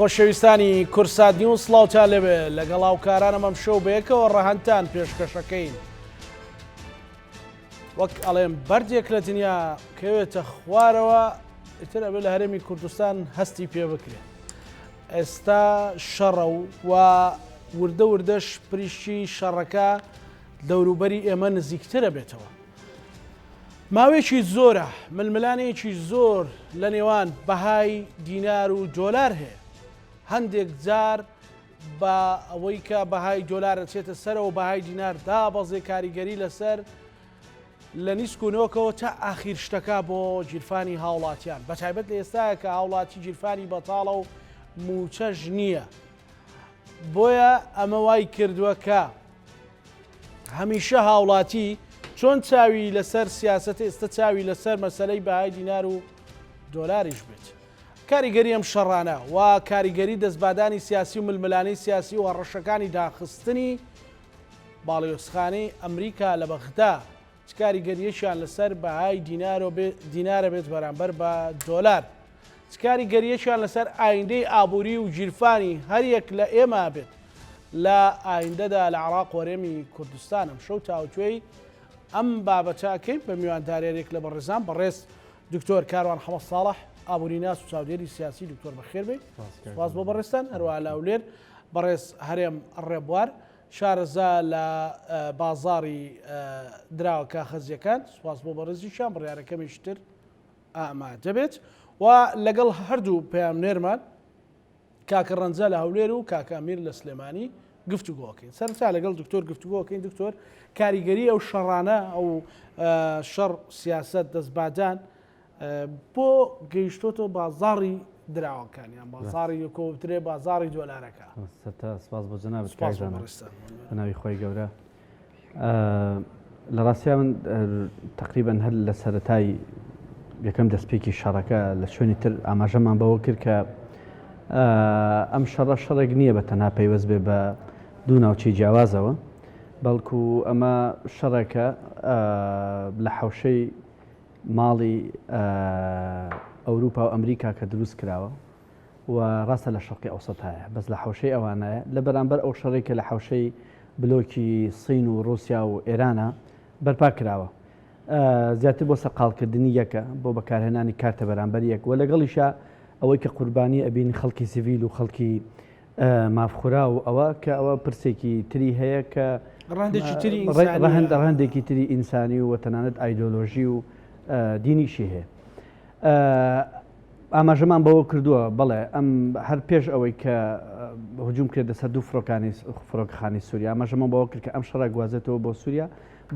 خۆشەویستانی کورسات نیوز سڵاوتان لێبێ لەگەڵ هاوکارانم ئەم شەو بەیەکەوە ڕەهەندتان پێشکەشەکەین. وەک ئەڵێم بەردێک لە دنیا کەوێتە خوارەوە ئیتر ئەبێ لە هەرێمی کوردستان هەستی پێ بکرێت. ئێستا شەڕە و وردە وردەش پریشکی شەڕەکە دەوروبەری ئێمە نزیکترە بێتەوە. ماوەیەکی زۆرە ململانێیەکی زۆر لە نێوان بەهای دینار و دۆلار هەیە. هەندێک جار بە ئەوەی کە بەهای دۆلار ئەچێتە سەرەوە بەهای دینار دابەزێ کاریگەری لەسەر لە نیسک و نۆکەوە تا ئاخیر شتەکە بۆ گیرفانی هاوڵاتیان بە تایبەت لە ئێستایا کە هاوڵاتی گیرفانی بەتاڵە و موچەش نییە بۆیە ئەمە وای کردووە کە هەمیشە هاوڵاتی چۆن چاوی لەسەر سیاسەت ئێستا چاوی لەسەر مەسەلەی بەهای دینار و دۆلاریش بێت. کاریگەری ئەم شەڕانە و کاریگەری دەستبادانی سیاسی و ململانێی سیاسی و هەڕەشەکانی داخستنی باڵیۆزخانەی ئەمریکا لە بەغدا چ کاریگەرییەکیان لەسەر بەهای دینارە بێت بەرامبەر بە دۆلار؟ چ کاریگەرییەکیان لەسەر ئایندەی ئابووری و گیرفانی هەریەک لە ئێمە بێت لە ئایندەدا لە عێراق و هەرێمی کوردستان؟ ئەمشەو تاوتوێی ئەم بابەتە ئەکەین بە میوانداریەک لە بەڕێزان بەڕێز دکتۆر کاروان حەمە ساڵح ئابووریناس و چاودێری سیاسی دکتۆر بەخێر بێیت سپاس بۆ بەڕێزتان هەروەها لە هەولێر بەڕێز هەرێم ڕێبوار شارەزا لە بازاڕی دراوە کاخەزیەکان سوپاس بۆ بەڕێزیشیان بڕیارە کەمێکی تر ئامادە بێت و لەگەڵ هەردوو پەیامنێرمان کاکە ڕەنجە لە هەولێر و کاکە ئەمیر لە سلێمانی گفتوگۆکەین سەرتا لەگەڵ دکتۆر گفتوگۆکەین دکتۆر کاریگەری ئەو شەڕانە ئەو شەڕ سیاست دەستبادان بۆ گەیشتۆتە بازاڕی دراوەکان یان بازاڕی کۆترێ بازاڕی دۆلارەکە. سەرتا سپاس بۆ جەنابت کاک زانا بە ناوی خوای گەورە. لە ڕاستیا من تقریبا هەر لە سەرەتای یەکەم دەستپێکی شەڕەکە لە شوێنی تر ئاماژەمان بەوە کرد کە ئەم شەڕە شەڕێک نییە بە تەنها پەیوەست بێ بە دوو ناوچەی جیاوازەوە بەڵکو ئەمە شەڕێکە لە حوشەی ماڵی ئەوروپا و ئەمریکا کە دروست کراوە و ڕاستە لە شەرقی ئەوسەتایە بەس لە حەوشەی ئەوانایە لە بەرامبەر ئەو شەڕەی کە لە حەوشەی بلۆکی سین و ڕوسیا و ئێرانە بەرپا کراوە زیاتر بۆ سەرقاڵکردنی یەکە بۆ بەکارهێنانی کارتە بەرامبەر یەک و لەگەڵیشا ئەوەی کە قوربانی ئەبین خەڵکی سیڤیل و خەڵکی مافخوراو ئەوە کە ئەوە پرسێکی تری هەیە کە ڕەهەندێکی تری ڕەهەند ڕەهەندێکی تری ئینسانی و تەنانەت ئایدۆلۆژی و دینیشی هەیە. ئاماژەمان بەوە کردووە بەڵێ ئەم هەر پێش ئەوەی کە هجوم کرێتە سەر دوو فڕۆکانی فڕۆکەخانی سووریا ئاماژەمان بەوە کرد کە ئەم شەڕە گوازێتەوە بۆ سووریا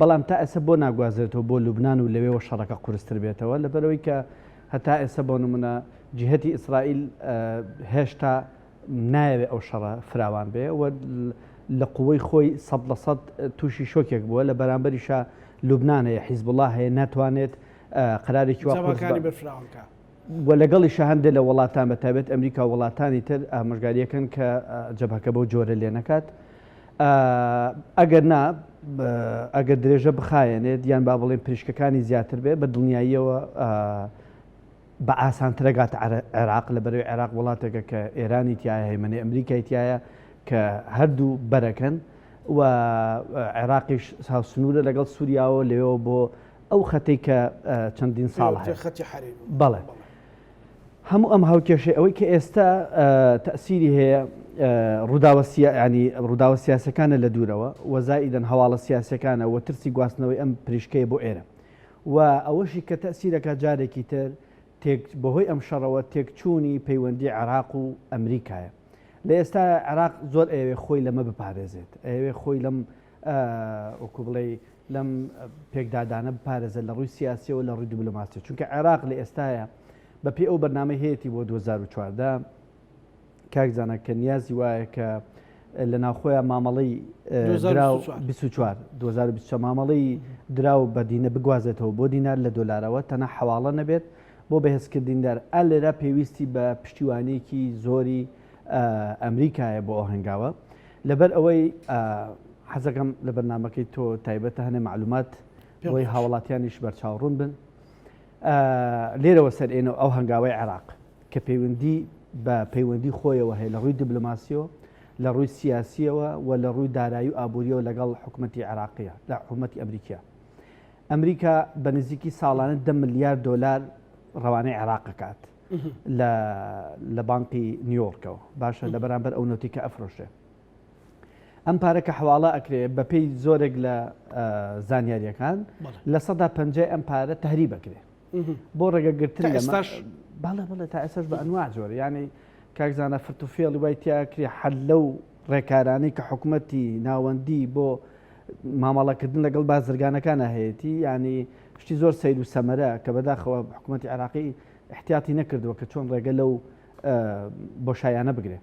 بەڵام تا ئێستا بۆ ناگوازێتەوە بۆ لوبناان و لەوێوە شەڕەکە قورستر بێتەوە لەبەرەوەی کە هەتا ئێستا بۆ نمونە جیهەتی ئیسرائیل هێشتا نایەوێ ئەو شەڕە فراوان بێ و لە قوەی خۆی سەد لە سەد تووشی شۆکێک بووە لە بەرامبەریشا لوبناان هەیە حیزبوڵا هەیە ناتوانێت قەرارێکی وا قورس جەبهەکانی بەرفراوان کا. و لەگەڵیشا هەندێک لە وڵاتان بە تایبەت ئەمریکا و وڵاتانی تر ئامۆژگاریەکەن کە جەبهەکە بەو جۆرە لێ نەکات ئەگەر نا ئەگەر درێژە بخایەنێت یان با بڵێن پریشکەکانی زیاتر بێ بە دڵنیاییەوە بە ئاسانتر ئەگاتە عێراق، لەبەرئەوەی عێراق وڵاتێکە کە ئێرانی تیایە، هەیمەنەی ئەمریکای تیایە کە هەردوو بەرەکەن و عێراقیش هاوسنوورە لەگەڵ سووریاوە لەوێوە بۆ ئەو خەتەی کە چەندین ساڵ هەیە. خەتی حەریر. بەڵێ. هەموو ئەم هاوکێشەی ئەوەی کە ئێستا تەئسیری هەیە ڕووداوە ینی ڕووداوە سیاسەکانە لە دوورەوە و زائیدەن هەواڵە سیاسەکانە و ترسی گواستنەوەی ئەم پریشکەیە بۆ ئێرە. و ئەوەشی کە تەئسیرەکا جارێکی تر تێک بەهۆی ئەم شەڕەوە تێکچوونی پەیوەندی عێراق و ئەمریکایە. لە ئێستایا عێراق زۆر ئەیەوێ خۆی لەمە بپارێزێت، ئەیەوێ خۆی لەم وەکو بڵێی لەم پێکدادانە بپارێزێت لە ڕووی سیاسیەوە لە ڕووی دیبلۆماسیەوە چونکە عێراق لە ئێستایا بەپێی ئەو بەرنامەی هەیەتی بۆ 2014 کاک زانا کە نیازی وایە کە لە ناوخۆیان مامەڵەی دراو 24 2024 مامەڵەی دراو بە دینە بگوازێتەوە بۆ دینار لە دۆلارەوە تەنها حەواڵە نەبێت بۆ بەهێزکردنی دار ئا لێرە پێویستی بە پشتیوانیەکی زۆری ئەمریکایە بۆ ئەو هەنگاوە لەبەر ئەوەی حەزەکەم لە بەرنمەکەی تۆ تایبەتە هەنێ معلومات بۆی هاوڵاتیانیش بەرچاوڕوون بن لێرەوە سەرێنەوە ئەو هەنگاوەی عێراق. کە پەیوەندی بە پەیوەندی خۆیەوە هەیە لە ڕووی دیبلۆماسیەوە، لە ڕووی سیاسیەوە و لە ڕووی دارایی و ئابووریەوە لەگەڵ حکومەتی عێراقیە، لە حکومەتی ئەمریکیە. ئەمریکا بە نزیکی ساڵانە دە ملیار دۆلار ڕەوانەی عێراق ئەکات لە لە بانقی نیویۆرکەوە، باشە لە بەرامبەر ئەو نەوتی کە ئەفرۆشێ. ئەم پارە کە حواڵە ئەکرێ بەپێی زۆرێک لە زانیاریەکان 50% ئەم پارە تهریب ئەکرێ. بۆ ڕێگەگرتن ئێستاش بەڵێ بەڵێ تا ئێستاش بە ئەنواع جۆر یعنی کاک زانا فرت و فێڵی وای تیا کرێ حەل لەو ڕێکارانەی کە حکوومەتی ناوەندی بۆ مامەڵەکردن لەگەڵ بازرگانەکانە هەیەی ینی شتی زۆر سەیر و سەمەرە کە بەداخەوە حکوومەتی عراقی احتیاطی نەکردووە کە چۆن ڕێگە لەو بۆشایانە بگرێ.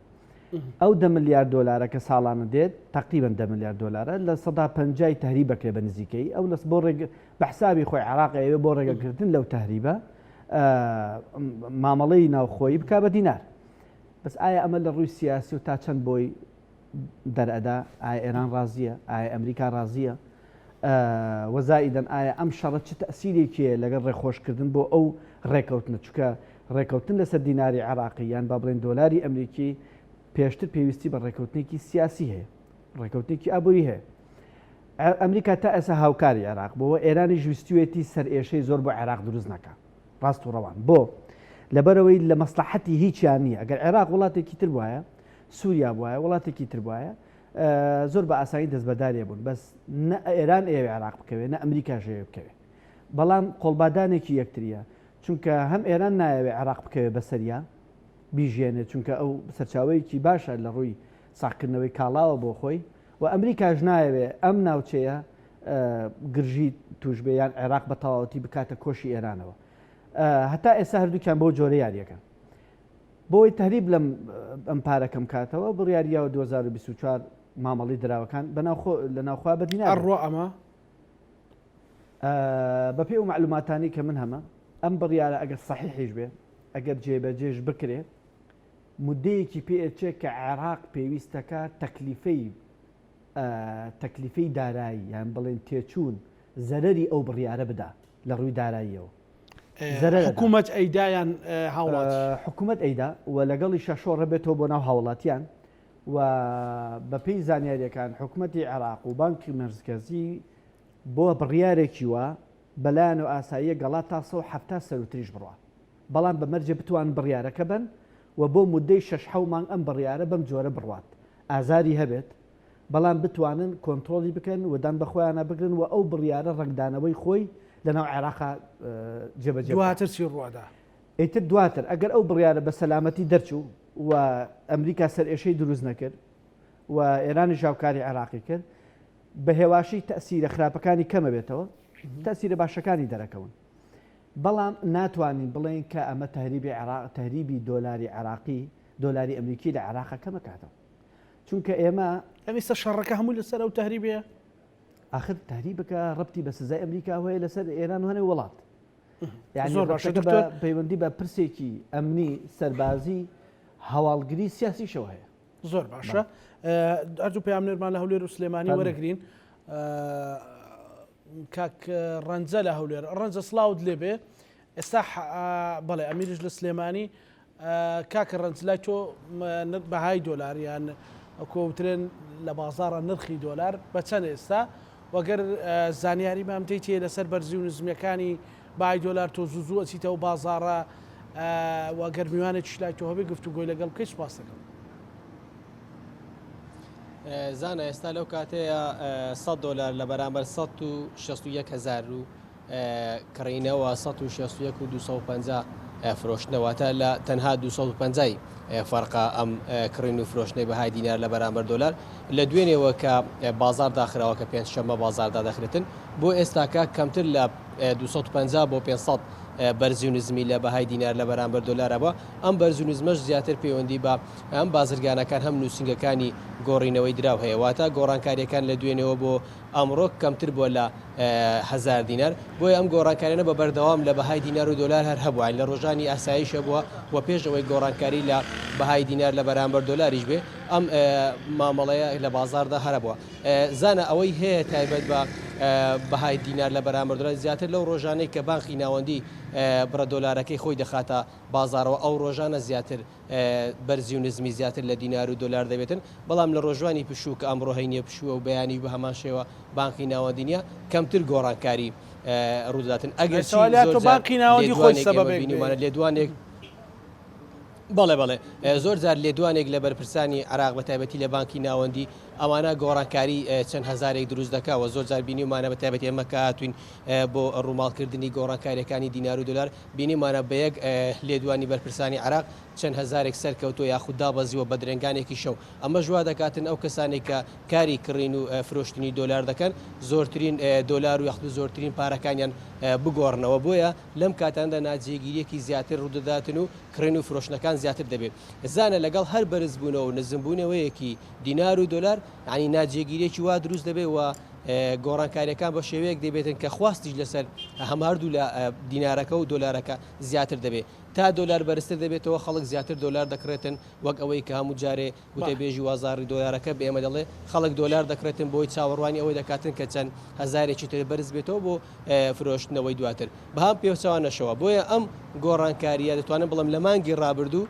ئەو دە ملیار دۆلارە کە ساڵانە دێت تقریبا دە ملیار دۆلارە 50% تهریب بکرێ بە نزیکەی ئەو لەس بۆ ڕێگ بە حسابی خۆی عێراق ئەیەوێ بۆ ڕێگەگرتن لەو تەهریبە مامەڵەی ناوخۆیی بکا بە دینار. بەس ئایا ئەمە لە ڕووی سیاسی و تا چەند بۆی دەرئەدا؟ ئایا ئێران ڕازیە؟ ئایا ئەمریکا ڕازیە؟ وەزائیدەن ئایا ئەم شەڕە چ تەسیرێکی هەیە لەگەڵ ڕێخۆشکردن بۆ ئەو ڕێکەوتنە؟ چونکە ڕێکەوتن لەسەر دیناری عێراقی یان با بڵێن دۆلاری ئەمریکی پێشتر پێویستی بە ڕێکەوتنێکی سیاسی هەیە، ڕێکەوتنێکی ئابووری هەیە. ئەمریکا تا ئێستا هاوکاری عێراق بووە، ئێرانیش ویستویەتی سەرئێشەی زۆر بۆ عێراق دروست نەکا. ڕاست و ڕەوان. بۆ؟ لەبەرئەوەی لە مەسڵەحەتی هیچیان نییە. ئەگەر عێراق وڵاتێکی تر بوایە، سووریا بوایە، وڵاتێکی تر بوایە، زۆر بە ئاسانی دەستبەرداری بوون. بەس نە ئێران ئەیەوێ عێراق بکەوێ، نە ئەمریکاش ئەیەوێ بکەوێ. بەڵام قۆڵبادانێکی یەکترییە. چونکە هەم ئێران نایەوێ عێراق بکەوێ بەسەریا، بیژێنێ، چونکە ئەو سەرچاوەیەکی باشە لە ڕووی ساغکردنەوەی کاڵاوە بۆ خۆی، و ئەمریکاش نایەوێ ئەم ناوچەیە گرژی توش بێ یان عێراق بە تەواوەتی بکاتە کۆشی ئێرانەوە. هەتا ئێستا هەردووکیان بەو جۆرە یاریەکەن. بۆی تهریب لەم ئەم پارە کەم کاتەوە بڕیاریاوە 2024 مامەڵی دراوەکان بەناوخۆ لە ناوخوا بە دینار ئەڕوا ئەمە بەپێی ئەو معلوماتانی کە من هەمە ئەم بڕیارە ئەگەر سەحیحیش بێ ئەگەر جێبەجێش بکرێ مودەیەکی پێ ئەچێ کە عێراق پێویستەکا تەکلیفەی تەکلیفەی دارایی یان بڵێن تێچوون زەرەری ئەو بڕیارە بدا لە ڕووی داراییەوە. زەرەر ئەدا. حکوومەت ئەیدا یان هاوڵاتی؟ حکوومەت ئەیدا و لەگەڵیشا شۆڕە بێتەوە بۆ ناو هاوڵاتیان و بەپێی زانیارییەکان حکوومەتی عێراق و بانکی مەرکەزی بۆ بڕیارێکی وا بەلایانەوە ئاساییە گەڵا تا 170 سەرووتریش بڕوا. بەڵام بە مەرجێ بتوانن بڕیارەکە بەن و بۆ مودەی شەش حەو مانگ ئەم بڕیارە بەم جۆرە بڕوات ئازاری هەبێت بەڵام بتوانن کۆنترۆڵی بکەن و دان بە خۆیانا بگرن و ئەو بڕیارە ڕەنگدانەوەی خۆی لە ناو عێراقا جێبەجێ بکات. دواتر چی ڕووئەدا؟ ئیتر دواتر ئەگەر ئەو بڕیارە بە سەلامەتی دەرچوو و ئەمریکا سەرئێشەی دروست نەکرد و ئێرانیش هاوکاری عێراقی کرد بە هێواشی تەئسیرە خراپەکانی کەمەبێتەوە تەئسیرە باشەکانی دەرەکەون. بەڵام ناتوانین بڵێین کە ئەمە تەهریبی عێراق تەهریبی دۆلاری عێراقی دۆلاری ئەمریکی لە عێراقە کەمەکاتەوە چونکە ئێمە یانی ئێستا شەڕەکە هەمووی لەسەر ئەو تەهریبەیە؟ ئاخر تەهریبەکە ڕەبتی بە سزای ئەمریکا هەیە لەسەر ئێران و هەنێ وڵات یعنی زۆر باشە ڕەبتەکە بە دکتۆر. پەیوەندی بە پرسێکی ئەمنی سەربازی هەواڵگری سیاسیشەوە هەیە. زۆر باشە هەردوو پەیامنێرمان لە هەولێر و سلێمانی وەرەگرین. کاک ڕەنجە لە هەولێر ڕەنجە سڵاوت لێبێ ئێستا بەڵێ ئەمیرش لە سلێمانی کاکە ڕەنج لای تۆ بەهای دۆلار یان کۆوترێن لە بازاڕە نرخی دۆلار بە چەند ئێستا وەگەر زانیاری مام تێ لەسەر بەرزی و نزمیەکانی بای دۆلار تۆ زوو زوو ئەچیتەوە بازاڕە وەگەر میوانێکیش لای تۆ هەبێ گفتوگۆی لەگەڵ بکەیت سوپاس دەکەم. زانا ئێستا لەو کاتەیە 100 دۆلار لە بەرامبەر 161 هزار و کڕینەوە 161 و 250 فرۆشتنەوەتە لە تەنها 250 فەرقە ئەم کڕین و فرۆشتنەی بەهای دینار لە بەرامبەر دۆلار لە دوێنێوە کە بازار داخراوە کە پێنجشەممە بازار دادەخرێتن بۆ ئێستاکە کەمتر لە 250 بۆ 500 بەرزی و نزمی لە بەهای دینار لە بەرامبەر دۆلارە بووە ئەم بەرز و نزمەش زیاتر پەیوەندی بە هەم بازرگانەکان هەم نووسینگەکانی گۆڕینەوەی دراو هەیە، واتە گۆڕانکارییەکان لە دوێنێوە بۆ ئەمڕۆ کەمتر بووە لە هەزار دینار، بۆیە ئەم گۆڕانکاریانە بە بەردەوام لە بەهای دینار و دۆلار هەر هەبووە، لە ڕۆژانی ئاساییش هەبووە و پێش ئەوەی گۆڕانکاری لە بەهای دینار لە بەرامبەر دۆلاریش بێ ئەم مامەڵەیە لە بازاڕدا هەر هەبووە. زانا ئەوەی هەیە تایبەت بە بەهای دینار لە بەرامبەر دۆلار زیاتر لەو ڕۆژانەی کە بانقی ناوەندی بڕە دۆلارەکەی خۆی دەخاتە بازاڕەوە ئەو ڕۆژانە زیاتر بەرزی و نزمی زیاتر لە دینار و دۆلار دەبێتن، بەڵام لە ڕۆژوانی پشوو کە ئەمڕۆ هەینیە پشووە و بەیانیش بە هەمان شێوە بانقی ناوەندی نییە کەمتر گۆڕانکاری ڕوودەداتن ئەگەرچی زۆر جار لێدوانێک ئێمە بینیومانە لێدوانێک بەڵێ بەڵێ زۆر جار لێدوانێک لە بەرپرسانی عراق بە تایبەتی لە بانکی ناوەندی ئەوانە گۆڕانکاری چەند هەزارێک دروست دەکا و زۆر جار بینیومانە بە تایبەتی ئێمە کە هاتوین بۆ ڕووماڵکردنی گۆڕانکاریەکانی دینار و دۆلار بینیمانە بە یەک لێدوانی بەرپرسانی عێراق چەند هەزارێک سەرکەوتووە یاخود دابەزیوە بە درەنگانێکی شەو، ئەمەش وا دەکاتن ئەو کەسانەی کە کاری کڕین و فرۆشتنی دۆلار دەکەن زۆرترین دۆلار و یاخود زۆرترین پارەکانیان بگۆڕنەوە، بۆیە لەم کاتانەدا ناجێگیرییەکی زیاتر ڕوودەداتن و کڕین و فرۆشتنەکان زیاتر دەبێت. زانە لەگەڵ هەر بەرزبوونەوە و نزمبوونەوەیەکی دینار و دۆلار یانی ناجێگیرییەکی وا دروست دەبێت و گۆڕانکاریەکان بە شێوەیەک دەبێتن کە خواستیش لەسەر هەم هەردوو لە دینارەکە و دۆلارەکە زیاتر دەبێت. تا دۆلار بەرزتر دەبێتەوە خەڵک زیاتر دۆلار دەکڕێتن وەک ئەوەی کە هەموو جارێ وتەبێژی وازاڕی دۆلارەکە بە ئێمە دەڵێ خەڵک دۆلار دەکڕێتن بۆی چاوەڕوانی ئەوەی دەکاتن کە چەند هەزارێکی تر بەرز بێتەوە بۆ فرۆشتنەوەی دواتر بەهام پێچەوانەشەوە بۆیە ئەم گۆڕانکاریە دەتوانم بڵێم لە مانگی ڕابردوو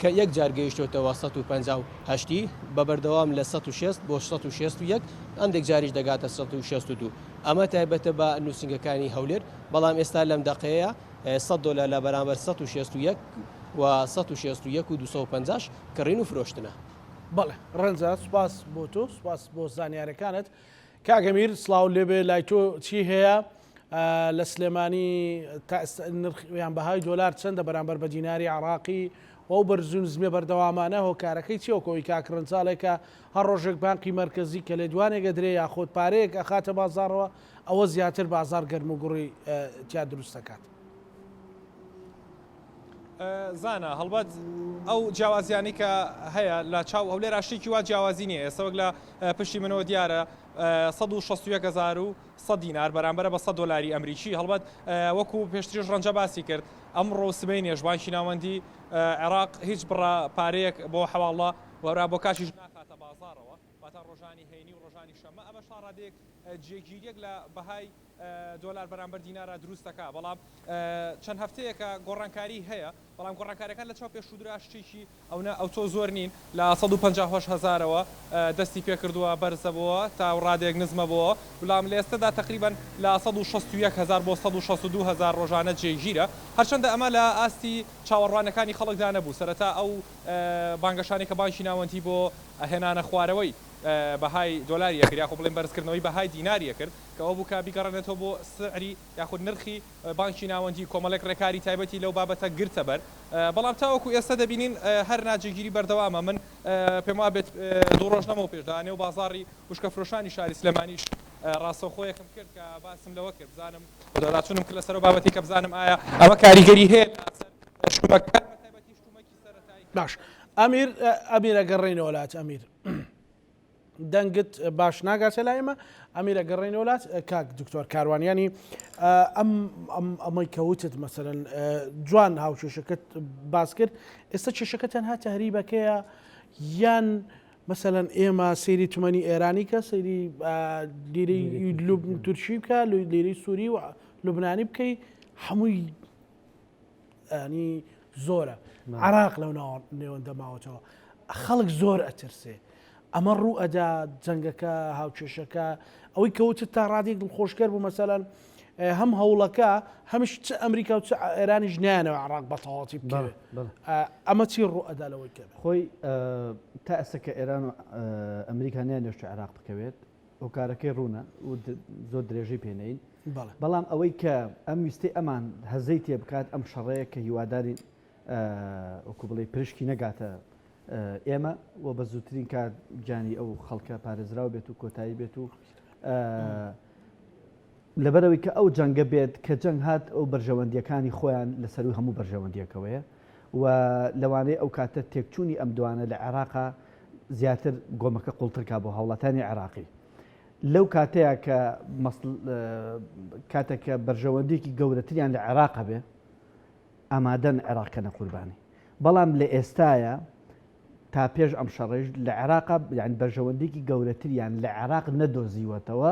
کە یەک جار گەیشتۆتەوە 158 ی بە بەردەوام لە 160 بۆ 161 هەندێک جاریش دەگاتە 162 ئەمە تایبەتە بە نووسینگەکانی هەولێر بەڵام ئێستا لەم دەقەیە 100 دۆلار لە بەرامبەر 161 و 161 و 250 کڕین و فرۆشتنە. بەڵێ ڕەنجە سوپاس بۆ تۆ سوپاس بۆ زانیارەکانت کاک ئەمیر سڵاو لێبێ لای تۆ چی هەیە لە سلێمانی تا ئێستا نرخ یان بەهای دۆلار چەندە بەرامبەر بە دیناری عراقی و بەرزو نزمیە بەردەوامانە هۆکارەکەی چیە وەکەوەی کاک ڕەنجاڵێکە هەر ڕۆژێک بانقی مەرکەزی کە لێدوانێک ئەدرێ یاخود پارەیەک ئەخاتە بازاڕەوە ئەوە زیاتر بازاڕ گەرموگوڕی تیا دروست دەکات. زانا، هەڵبەت ئەو جیاوازیانەی کە هەیە لە چاو هەولێرا شتێکی وا جیاوازی نییە ئێستا وەک لە پشتی منەوە دیارە 161100 دینار بەرامبەرە بە 100 دۆلاری ئەمریکی هەڵبەت وەکو پێشتریش ڕەنجە باسی کرد ئەمڕۆ و سبەینێش بانکی ناوەندی عێراق هیچ بڕە پارەیەک بۆ حەواڵە و هەروەها بۆ کاشیش ناخاتە بازاڕەوە واتە ڕۆژانی هەینی و ڕۆژانی شەممە ئەمەش تا ڕادەیەک جێگیریەک لە بەهای دۆلار بەرامبەر دینارا دروست دەکا، بەڵام چەند هەفتەیەکە گۆڕانکاری هەیە، بەڵام گۆڕانکاریەکان لە چاو پێشوودرا شتێکی ئەونە ئەوتۆ زۆر نین، لە 158 هەزارەوە دەستی پێکردووە بەرزەبۆوە تا ڕادەیەک نزمەبۆوە، بەڵام لە ئێستەدا تەقریبەن لە 161 هەزار بۆ 162 هەزار ڕۆژانە جێگیرە، هەرچەندە ئەمە لە ئاستی چاوەڕوانەکانی خەڵکدا نەبوو، سەرەتا ئەو بانگەشانەی کە بانکی ناوەندی بۆ هێنانە خوارەوەی بەهای دۆلاری ئەکرد یاخۆ بڵێین بەرزکردنەوەی بەهای دیناری ئەکرد، کە ئەوە بوو کە بیگەڕێنێتەوە بۆ سعری یاخود نرخی بانکی ناوەندی، کۆمەڵێک ڕێکاری تایبەتی لەو بابەتە گرتە بەر، بەڵام تاوەکو ئێستا دەبینین هەر ناجێگیری بەردەوامە، من پێم وابێت دوو ڕۆژ لەمەو پێش لە نێو بازاڕی وشکەفرۆشانی شاری سلێمانیش ڕاستەوخۆیەکم کرد کە باسم لەوە کرد بزانم بەدواداچوونم کرد لەسەر ئەو بابەتەی کە بزانم ئایا ئەمە کاریگەری هەیە لەسەر شتومەکەکان بەتایبەتی شتومەکی سەرەتایی کە باش ئەمیر ئەمیر ئەگەڕێینەوە لات ئەمیر. دەنگت باش ناگاتە لای ئێمە ئەمیرە گەڕێنەوە لات کاک دکتۆر کاروانیانی ئەم ئەمەی کەوتت مەسەرەن جوان هاوکێشەکەت باس کرد ئێستا کێشەکە تەنها تەهریبەکەیە یان مەسەلەن ئێمە سەیری تمەنی ئێرانی کە سەیری لیرەی تورکی بکە لیرەی سووری و لوبنانی بکەی هەمووی ینی زۆرە عراق لەو نێوەندە ماوەتەوە خەڵک زۆر ئەترسێ ئەمە ڕوو ئەدا جەنگەکە هاوکێشەکە ئەوەی کەوتت تا ڕادێک دڵخۆشکەر بوو مەسەلەن هەم هەوڵەکە هەمش چ ئەمریکا و چ ئێرانیش نیانەوە عراق بە تەواتی بکەوێت ئەمە چی ڕوو ئەدا لەوەی کە خۆی تا ئێستا کە ئێران و ئەمریکا نیانێشت عراق بکەوێت هۆکارەکەی ڕوونە و زۆر درێژەی پێ نەین، بەڵام ئەوەی کە ئەم ویستەی ئەمان هەزەی تێ بکات ئەم شەڕەیە کە هیوادارین وەکو بڵێی پرشکی نەگاتە ئێمە و بە زووترین کات گیانی ئەو خەڵکە پارێزراو بێت و کۆتایی بێت و لەبەرەوەی کە ئەو جەنگە بێت کە جەنگ هات ئەو بەرژەوەندیەکانی خۆیان لە سەروی هەموو بەرژەوەندیەکەوەیە و لەوانەیە ئەو کاتە تێکچوونی ئەم دوانە لە عێراقا زیاتر گۆمەکە قوڵتر کا بۆ هاوڵاتانی عێراقی لەو کاتەیە کە کاتێک کە بەرژەوەندیکی گەورەتریان لە عێراق هەبێ ئامادەن عێراق کەنە قوربانی بەڵام لە ئێستاە تا پێش ئەم شەڕێژ لە عێراق یان بەرژەوەندێکی گەورەتریان لە عێراق نەدۆزیوەتەوە.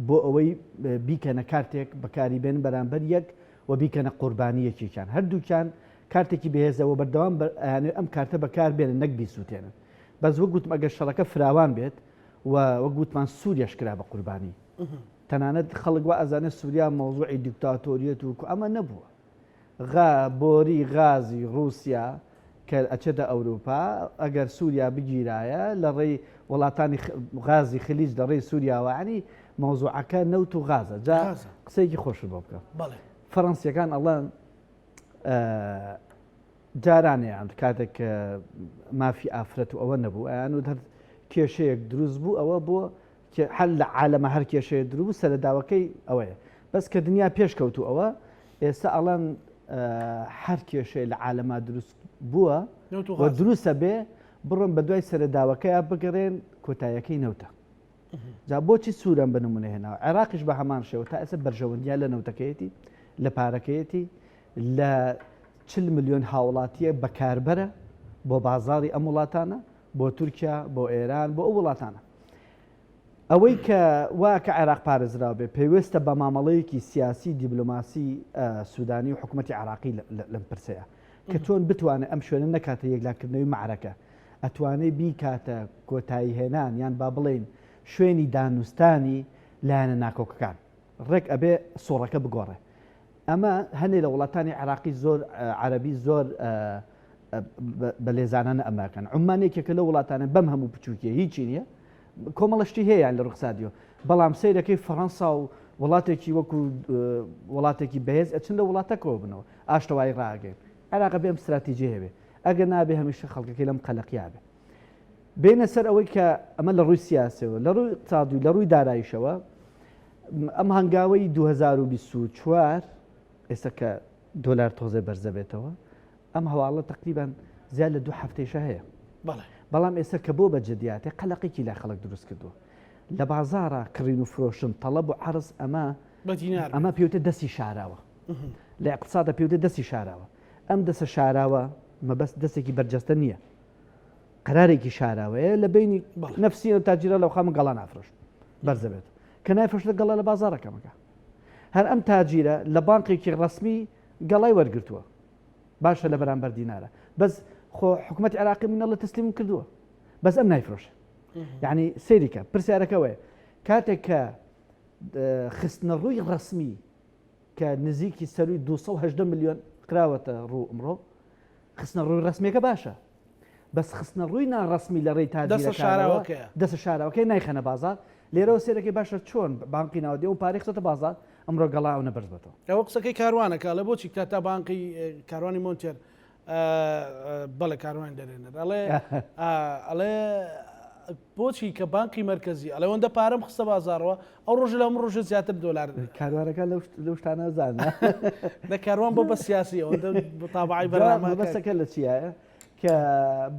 بۆ ئەوەی بیکەنە کارتێک بەکاری بێن بەرامبەر یەک و بیکەنە قوربانی یەکێکیان. هەردووکیان کارتێکی بەهێزە و بەردەوام ئەیانەوێت ئەم کارتە بەکار بێنن نەک بیسووتێنن. بەس وەک وتم ئەگەر شەڕەکە فراوان بێت و وەک وتمان سووریاش کرا بە قوربانی. تەنانەت خەڵک وا ئەزانێت سووریا مەوزوعی دیکتاتۆریەت و ئەمە نەبووە. غا بۆری غازی ڕووسیا کە ئەچێتە ئەوروپا ئەگەر سووریا بگیرایە لە ڕێی وڵاتانی غازی خلیج لە ڕێی سووریاوە ینی مەوزوعەکە نەوت و غازە جا قسەیەکی خۆشت بۆ بکەم فەڕەنسیەکان ئەڵێن جارانیان کاتێک مافی ئافرەت و ئەوە نەبوو ئەیان و هەر کێشەیەک دروست بوو ئەوە بۆ هەر لە عالەمە هەر کێشەیە دروست بوو سەرەداوەکەی ئەوەیە بەس کە دنیا پێش کەوتو ئەوە ئێستا ئەڵەن هەر کێشەیە لە عالەما دروست بووە و دروستە بێ بڕۆن بە دوای سەرەداوەکەیا بگەڕێن کۆتایەکەی نەوتە جا بۆچی سوورەم بە نمونە هێناوە عێراقیش بە هەمان شێوە تا ئێستا بەرژەوەندیان لە نەوتەکەیەتی لە پارەکەیەتی لە چل ملیۆن هاوڵاتیە بەکاربەرە بۆ بازاری ئەم وڵاتانە بۆ تورکیا، بۆ ئێران، بۆ ئەو وڵاتانە. ئەوەی کە وا کە عێراق پارێزراو بێ پەیوەستە بە مامەڵەیەکی سیاسی دیبلۆماسی سودانی و حکوومەتی عراقی لەم پرسەیە کە چۆن بتوانێت ئەم شوێنە نەکاتە یەکلاکردنەوەی مەعرەکە ئەتوانێ بیکاتە کۆتایی هێنان یان با بڵێین شوێنی دانوستانی لایەنە ناکۆکەکان ڕێک ئەبێ سۆڕەکە بگۆڕێ ئەمە هەنێ لە وڵاتانی عراقی زۆر عەربی زۆر بە لێزانانە ئەماکەن عمان یەکێکە لە وڵاتانە بەم هەموو بچووکیە هیچی نییە کۆمەڵە شتی هەیە لە ڕوخسادیەوە بەڵام سەیرەکەی فەڕەنسا و وڵاتێکی وەکو وڵاتێکی بەهێز ئەچن لە وڵاتەکەەوە بنەوە ئاشتەوایی ڕاگەن عێراق بێ ئەم استراتیجی هەبێ ئەگەر نابێ هەمیشە خەڵکەکەی لەم قەلەقیا بێ بێنە سەر ئەوەی کە ئەمە لە ڕووی سیاسەوە لە ڕووی اقتصادی لە ڕووی دارایشەوە ئەم هەنگاوەی 2024 ئێستا کە دۆلار تۆزێ بەرزەبێتەوە ئەم هەواڵە تەقریبەن زیاد لە دوو هەفتەیشە هەیە بەڵام ئێستا کە بۆ بە جدیاتێ قەلەقێکی لای خەڵک دروست کردووە لە بازاڕا کڕین و فرۆشن تەڵەب و عەرز ئەمە ئەمە پێوتە دەستی شاراوە لە اقتصادە پێوتە دەستی شاراوە ئەم دەسە شاراوە مەبەست دەستێکی بەرجەستە نییە قرارێکی شاراوەیە لە بینی نەفسی و تاجیرە لەو خامە گەڵا نافرۆشت بەرزەبێت کە نایفرۆشتە گەڵا لە بازارەکەمەکە هەر ئەم تاجیرە لە بانقێکی ڕسمی گەڵای وەرگتووە باشە لە بەرامبەر دینارە بەس خۆ حکوومەت عێراقی منەڵە تەسلیم کردووە بەس ئەم نایفرۆشە یعنی سەیریکە پرسیارەکەوەیە کاتێک کە خستنە ڕووی ڕسمی کە نزیکی سەروی 218 میلیۆن کراوەتە ڕوو ئەمڕۆ خستنە ڕووی ڕسمیەکە باشە بەس خستنە ڕووی ناڕسمی لە ڕێی تاجیرەکانەوە دەسە شاراوەکەی نایخەنە بازار لێرەوە سێرەکەی باشە چۆن بانقی ناوەندی ئەو پارەی خستە بازار ئەمڕۆ گەڵا ئەونە بەرز بێتەوە. ئەوە قسەکەی کاروانە کە ئەڵێ بۆچی تا تا بانقی کاروانی مۆنتێر بەڵێ کاروانی دەرێنەر ئەڵێ ئەڵێ بۆچی کە بانقی مەرکەزی ئەڵێ ئەوەندە پارەم خستە بازاڕەوە ئەو ڕۆژە لەم ڕۆژە زیاتر دۆلار کاروانەکان لەو شتانە زانە لە کاروان بۆ بە سیاسی ئەوەندە تابعی بەرنامە بەسەکە لە چیایە کە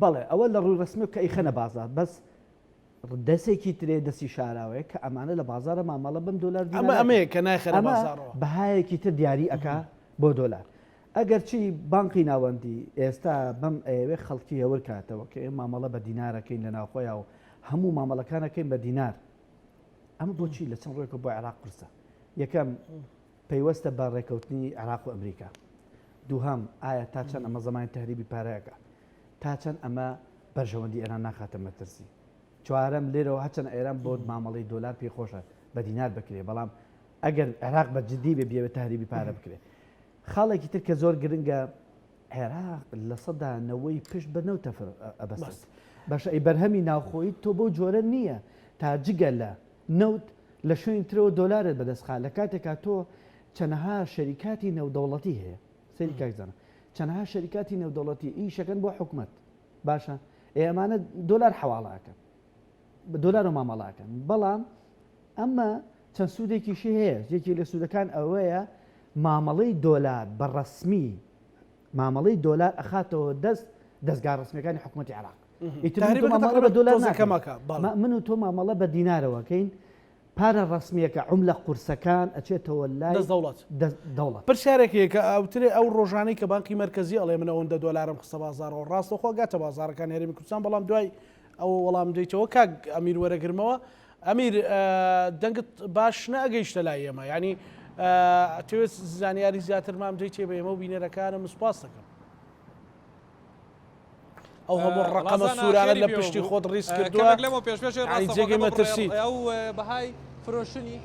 بەڵێ ئەوە لە ڕووی ڕسمی کە ئیخەنە بازار بەس دەسێکی ترێ دەسی شاراوەیە کە ئەمانە لە بازارە مامەڵە بەم دۆلار ئەمە ئەمەیە کە نایخەنە بازاڕەوە. بەهایەکی تر دیاری ئەکا بۆ دۆلار. ئەگەر چی بانقی ناوەندی ئێستا بەم ئەیەوێ خەڵکی هێور کاتەوە کە ئێمە مامەڵە بە دینار ئەکەین لە ناوخۆیا و هەموو مامەڵەکان ئەکەین بە دینار. ئەمە بۆچی لە چەند ڕووێکەوە بۆ عێراق قورسە. یەکەم پەیوەستە بە ڕێکەوتنی عێراق و ئەمریکا. دووهەم ئایا تا چەند ئەمە زەمانی تەهریبی پارەیەکە؟ تا چەند ئەمە بەرژەوەندی ئێران ناخاتە مەترسی؟ چوارەم، لێرەوە هەرچەند ئێران بۆ مامەڵەی دۆلار پێی خۆشە بە دینار بکرێ، بەڵام ئەگەر عێراق بە جدی بێ بیەوێت تەهریبی پارە بکرێ. خاڵێکی تر کە زۆر گرنگە، عێراق لەسەدا نەوەی پشت بە نەوت ئەبەستێت. باشە ئەی بەرهەمی ناوخۆیی تۆ بەو جۆرە نییە تا جگە لە نەوت لە شوێنی ترەوە دۆلارت بەدەست خا، لە کاتێکا تۆ چەنەها شەریکاتی نێودەوڵەتی هەیە. سەیری کاک زانا چەنەها شەریکاتی نێودەوڵەتی ئیشەکەن بۆ حکومەت باشە ئێ ئەمانە دۆلار حەواڵە ئەکەن بە دۆلار و مامەڵە ئەکەن بەڵام ئەمە چەند سوودێکیشی هەیە یەکی لە سوودەکان ئەوەیە مامەڵەی دۆلار بە ڕەسمی مامەڵەی دۆلار ئەخاتەوە دەست دەستگا ڕسمیەکانی حکوومەتتی عراق ئیتر من و تۆ مامەڵە بە دۆلار ناکەین. من و تۆ مامەڵە بە دینارەوەکەین پارە ڕەسمییەکە، عوملە قورسەکان، ئەچێتەوە لای دەست دەوڵەت. دەست دەوڵەت. پرسیارێک هەیە کە ئەوترێ ئەو ڕۆژانەی کە بانقی مەرکەزی ئەڵێ من ئەوەندە دۆلارم خستە بازاڕەوە ڕاستەوخۆ ئەگاتە بازاڕەکانی هەرێمی کوردستان بەڵام دوای ئەوە وەڵام دەیتەوە کاک ئەمیر وەرەگرمەوە. ئەمیر دەنگت باش نەئەگەیشتە لای ئێمە یانی ئەتەوێت زانیاری زیاترمان بدەیتێ بە ئێمە و بینەرەکانم سوپاس دەکەم. ئەو هەموو ڕقەمە سوورانە لە پشتی خۆت ڕیز کردووە لەمە پێش پێش جێگەی مەترسی ئەو بەهای فرۆشتنی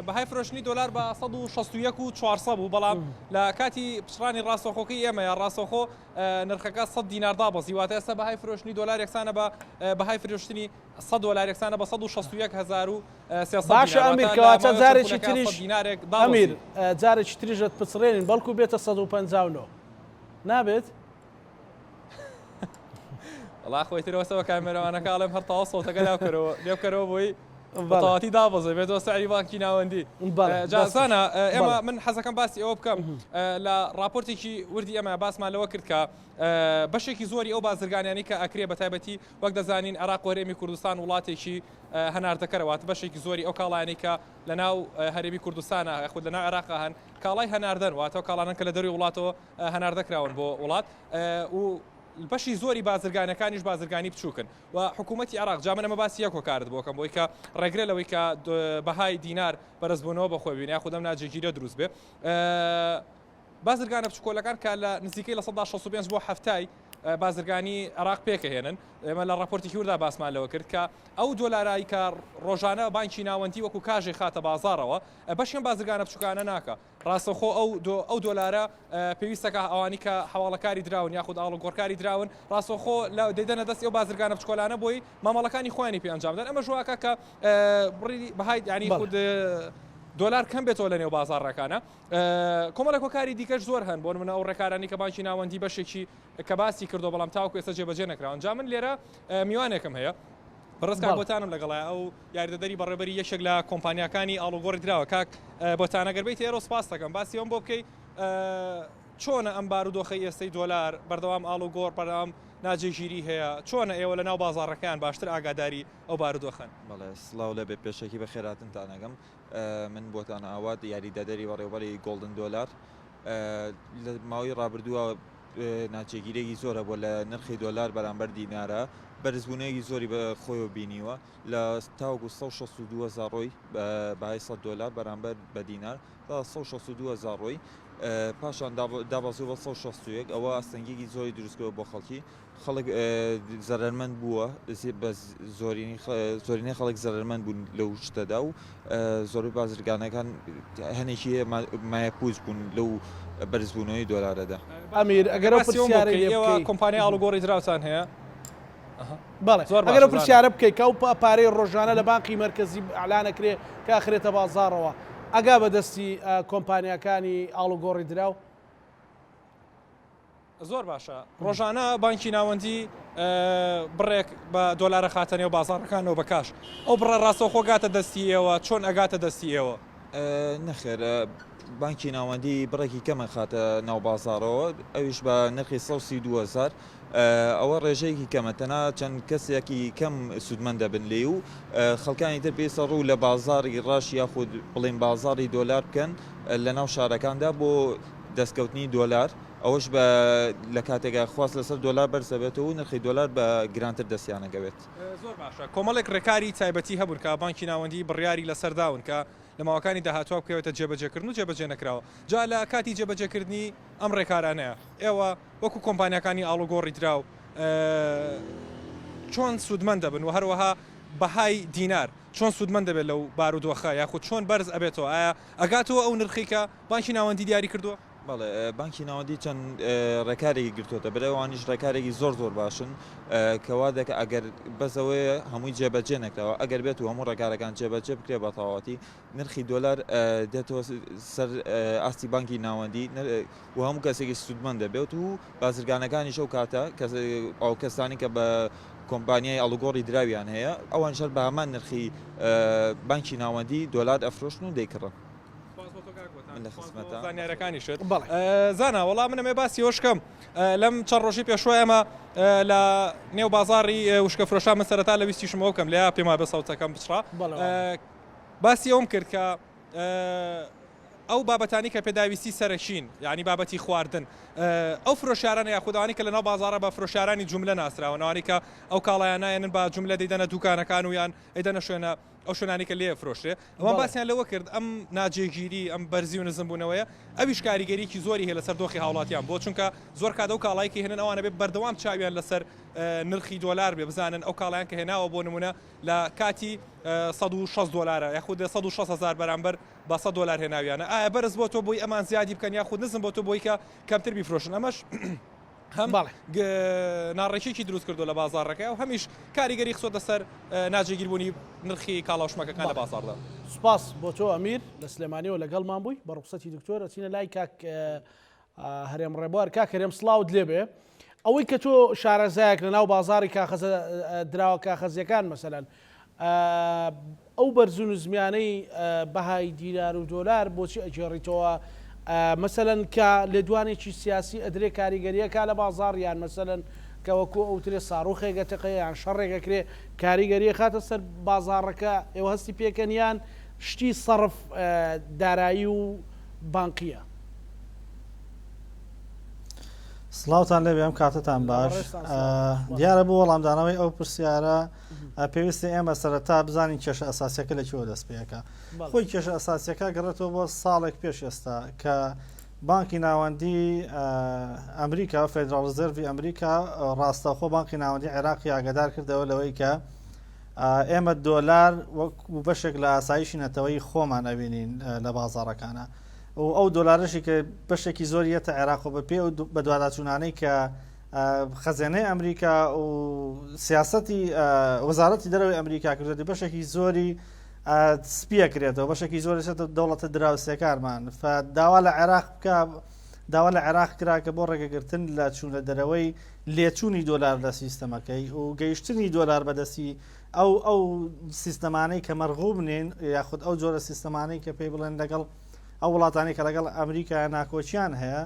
بەهای فرۆشتنی دۆلار بە 161 و 400 بوو بەڵام لە کاتی پچڕانی ڕاستەخۆکەی ئێمە یا ڕاستەخۆ نرخەکە 100 دینار دابەزی واتە ئێستا بەهای فرۆشتنی دۆلار یەکسانە بە بەهای فرۆشتنی 100 دۆلار یەکسانە بە 161300 باشە ئەمیر کەواتە جارێکی تریش دینارێک ئەمیر جارێکی تریش دەتپچڕێنین بەڵکو بێتە 159 نابێت؟ وەڵا خۆی ترەوەسە بە کامێرەوانەکە ئەڵێم هەر تەواو سەوتەکە لاکەرەوە لێبکەرەوە بۆی بەتەواتی دابەزێ بێتەوە سعری بانکی ناوەندی جازانە ئێمە من حەزەکەم باسی ئەوە بکەم لە راپۆرتێکی وردی ئەمە باسمان لەوە کرد کە بەشێکی زۆری ئەو بازرگانیانی کە ئەکرێ بە تایبەتی وەک دەزانین عێراق و هەرێمی کوردستان وڵاتێکی هەناردەکەرەوە بەشێکی زۆری ئەو کاڵایانی کە لە ناو هەرێمی کوردستانە یاخود لە ناو عێراق هەن کاڵای هەناردەن واتە کاڵانن کە لە دەروی وڵاتەوە هەناردە کراون بۆ وڵات و بەشی زۆری بازرگانەکانیش بازرگانی بچووکن و حکوومەتی عێراق جا من ئەمە باسی یەک هۆکارت بۆکەم بۆی کە ڕێگرە لەوەی کە بەهای دینار بەرزبوونەوە بەخۆی بینێ یاخود ئەم ناجێگیرە دروست بێ بازرگانە بچکۆلەکان کە لە نزیکەی 65 بۆ هەفتای بازرگانی عێراق پێکەهێنن ئێمە لە راپۆرتێکی وردا باسمان لەوە کرد کە ئەو دۆلارایی کە ڕۆژانە بانکی ناوەندی وەکو کاژێ خاتە بازارەوە بەشیان بازرگانە بچوکانە ناکە ڕاستەوخۆ ئەو ئەو دۆلارە پێویستەکە ئەوانی کە حواڵەکاری دراون یاخود ئاڵوگۆڕکاری دراون ڕاستەوخۆ لە دەیدەنە دەستی ئەو بازرگانە بچکۆلانە بۆی مامەڵەکانی خۆیانی پێ ئەنجام بدەن ئەمەش واکە کە بڕی بەهای یانی خود دۆلار کەم بێتەوە لە نێو بازاڕەکانە کۆمەڵێک هۆکاری دیکەش زۆر هەن بۆ نمونە ئەو ڕێکارانی کە بانکی ناوەندی بەشێکی کە باسی کردو بەڵام تاوەکو ئێستا جێبەجێ نەکراون جا من لێرە میوانێکم هەیە بەڕێز کاک بۆتانم لەگەڵایە ئەو یاریدەدەری بەڕێوەبەری یەکێک لە کۆمپانیاکانی ئاڵوگۆڕی دراوە کاک بۆتان ئەگەر بیت ئێرە سپاس دەکەم باسی ئەوم بۆ بکەی چۆنە ئەم بارودۆخەی ئێستەی دۆلار بەردەوام ئاڵوگۆڕ بەردەوام ناجێگیری هەیە چۆنە ئێوە لە ناو بازاڕەکەیان باشتر ئاگاداری ئەو بارودۆخەن؟ بەڵێ سڵاو لەبێ پێشەکی بەخێرهاتنتان ئەکەم من بۆتان ئاوات یاریدەدەری بەڕێوەبەری گۆڵدن دۆلار لە ماوەی ڕابردووە ناجێگیرێکی زۆر هەبووە لە نرخی دۆلار بەرامبەر دینارە بەرزبوونەوەیەکی زۆری بە خۆیەوە بینیوە لە تاوەکو 162 هەزار ڕۆی بەهای 100 دۆلار بەرامبەر بە دینار تا 162 هەزار ڕۆی پاشان دابەزیوە بە 161 ئەوە ئاستەنگیەکی زۆری دروستکردوە بۆ خەڵکی خەڵک زەرەرمەند بووە بە زۆرینەی خەڵک زەرەرمەند بوون لەو شتەدا و زۆربەی بازرگانەکان هەنێکی هەیە مایەپووچ بوون لەو بەرزبوونەوەی دۆلارەدا. ئەمیر ئەگەر ئەو پرسیارەی لێ بکەی. کۆمپانیای ئاڵوگۆڕی دراوتان هەیە؟ بەڵێ ئەگەر ئەو پرسیارە بکەی کە ئەو پارەی ڕۆژانە لە بانقی مەرکەزی ئیعلان ئەکرێ کە ئەخرێتە بازاڕەوە ئەگا بە دەستی کۆمپانیاکانی ئاڵوگۆڕی دراو؟ زۆر باشە ڕۆژانە بانکی ناوەندی بڕێک بە دۆلارە خاتە نێو بازاڕەکانەوە بە کاش ئەو بڕە ڕاستەوخۆ گاتە دەستی ئێوە چۆن ئەگاتە دەستی ئێوە؟ نەخێر بانکی ناوەندی بڕێکی کەمە خاتە ناو بازاڕەوە ئەویش بە نرخی 132 هەزار ئەوە ڕێژەیەکی کەمە تەنها چەند کەسێکی کەم سوودمەند دەبن لێی و خەڵکانی تر پێویستە ڕوو لە بازاڕی ڕەش یاخود بڵێین بازاڕی دۆلار بکەن لە ناو شارەکاندا بۆ دەستکەوتنی دۆلار ئەوەش بە لە کاتێکا خواست لەسەر دۆلار بەرز دەبێتەوە و نرخی دۆلار بە گرانتر دەستیان ئەکەوێت. زۆر باشە کۆمەڵێک ڕێکاری تایبەتی هەبوون کە بانکی ناوەندی بڕیاری لەسەر داون کە لە ماوەکانی داهاتووە بکەوێتە جێبەجێکردن و جێبەجێ نەکراوە جا لە کاتی جێبەجێکردنی ئەم ڕێکارانەیە ئێوە وەکو کۆمپانیاکانی ئاڵوگۆڕی دراو چۆن سوودمەند دەبن و هەروەها بەهای دینار چۆن سوودمەند دەبێت لەو بارودۆخە یاخود چۆن بەرز ئەبێتەوە ئایا ئەگاتەوە ئەو نرخەی کە بانکی ناوەندی دیاری کردووە؟ بەڵێ بانکی ناوەندی چەند ڕێکارێکی گرتووەتە بەر ئەوانیش ڕێکارێکی زۆر زۆر باشن کە وا دەکە ئەگەر بەس ئەوەیە هەمووی جێبەجێ نەکراوە ئەگەر بێت و هەموو ڕێکارەکان جێبەجێ بکرێ بە تەواوەتی نرخی دۆلار دێتەوە سەر ئاستی بانکی ناوەندی و هەموو کەسێکی سوودمەند دەبێت و بازرگانەکانیش ئەو کاتە ئەو کەسانی کە بە کۆمپانیای ئاڵوگۆڕی دراویان هەیە ئەوانیش هەر بە هەمان نرخی بانکی ناوەندی دۆلار ئەفرۆشن و دەیکڕن. سپاس بۆ تۆ کاک بۆتان من لە سپاس بۆ خزمەتان. زانیارەکانیشت. بەڵێ. زانا وەڵا من ئەمەوێ باسی ئەوەش بکەم لەم چەند ڕۆژی پێشوە ئێمە لە نێو بازاڕی وشکە فرۆشان من سەرەتا لە ویستیشم ئەوە بکەم لێیا پێم وابێ سەوتەکەم بچڕا بەڵێ وابێ. باسی ئەوم کرد کە. ئەو بابەتانی کە پێداویستی سەرەکین یانی بابەتی خواردن ئەو فرۆشیارانە یاخود ئەوانەی کە لەناو بازاڕە بە فرۆشیارانی جوملە ناسراون ئەوانەی کە ئەو کاڵایانە ئەیەنن بە جوملە دەیدەنە دوکانەکان و یان ئەیدەنە شوێنە ئەو شوێنانەی کە لێ ئەفرۆشرێ ئەوان باسیان لەوە کرد ئەم ناجێگیری ئەم بەرزی و نزمبوونەوەیە ئەویش کاریگەریی زۆری هەیە لەسەر دۆخی هاوڵاتیان بۆ چونکە زۆر کات ئەو کاڵای کە هێنن ئەوانە بێ بەردەوام چاویان لەسەر نرخی دۆلار بێ بزانن ئەو کاڵایان کە هێناوە بۆ نمونە لە کاتی 160 دۆلارە یاخود 160 هزار بەرامبەر بە 100 دۆلار هێناویانە ئایا بەرز بۆ تۆ بۆی ئەمان زیادی بکەن یاخود نزم بۆ تۆ بۆی کە کەمتر بیفرۆشن ئەمەش هەم ناڕێکیی دروست کردو لە بازاڕەکە و هەمیش کاریگەری خستۆتە سەر ناجێگیربوونی نرخی کاڵا و شمەکەکان لە بازاڕدا. سوپاس بۆ تۆ ئەمیر لە سلێمانیەوە لەگەڵمان بووی بە ڕوخسەتی دکتۆر ئەچینە لای کاک هەرێم ڕێبوار کاک هەرێم سڵاوت لێبێ ئەوەی کە تۆ شارەزایەک لە ناو بازاری کاخەزە دراوە کاخەزیەکان مەسەلەن ئەو بەرز و نزمیانەی بەهای دینار و دۆلار بۆچی ئەگێڕیتەوە مەسەلەن کە لێدوانێکی سیاسی ئەدرێ کاریگەریەکە لە بازاڕ یان مەسەلەن کە وەکو ئەوترێ ساروخێک ئەتەقێ یان شەڕێک ئەکرێ کاریگەری ئەخاتە سەر بازاڕەکە ئێوە هەستی پێکەن یان شتی سەرف دارایی و بانقیە؟ سڵاوتان لێبێ ئەم کاتەتان باش دیارە بۆ وەڵامدانەوەی ئەو پرسیارە پێویستە ئێمە سەرەتا بزانین کێشە ئەساسیەکە لە کوێوە دەست پێەکە خۆی کێشە ئەساسیەکە گەڕێتەوە بۆ ساڵێک پێش ئێستا کە بانکی ناوەندی ئەمریکا Federal Reserve ی ئەمریکا ڕاستەخۆ بانکی ناوەندی عێراقی ئاگادار کردەوە لەوەی کە ئێمە دۆلار وەکو بەشێک لە ئاسایشی نەتەوەی خۆمان ئەبینین لە بازاڕەکانە و ئەو دۆلارەشی کە بەشێکی زۆر یەتە عێراق و بەپێ و بەدواداچوونانەی کە خەزێنەی ئەمریکا و سیاسەتی وەزارەتی دەرەوەی ئەمریکا کردێتی بەشێکی زۆری سپیە کرێتەوە بەشێکی زۆر چێتە دەوڵەتە دراوسێکانمان داوا لە عێراق بکە داوا لە عێراق کرا کە بۆ ڕێگەگرتن لە چوونە دەرەوەی لێچوونی دۆلار لە سیستەمەکەی و گەیشتنی دۆلار بەدەستی ئەو ئەو سیستەمانەی کە مەرغوب نین یاخود ئەو جۆرە سیستەمانەی کە پێی بڵێن لەگەڵ ئەو وڵاتانی کە لەگەڵ ئەمریکا ناکۆکیان هەیە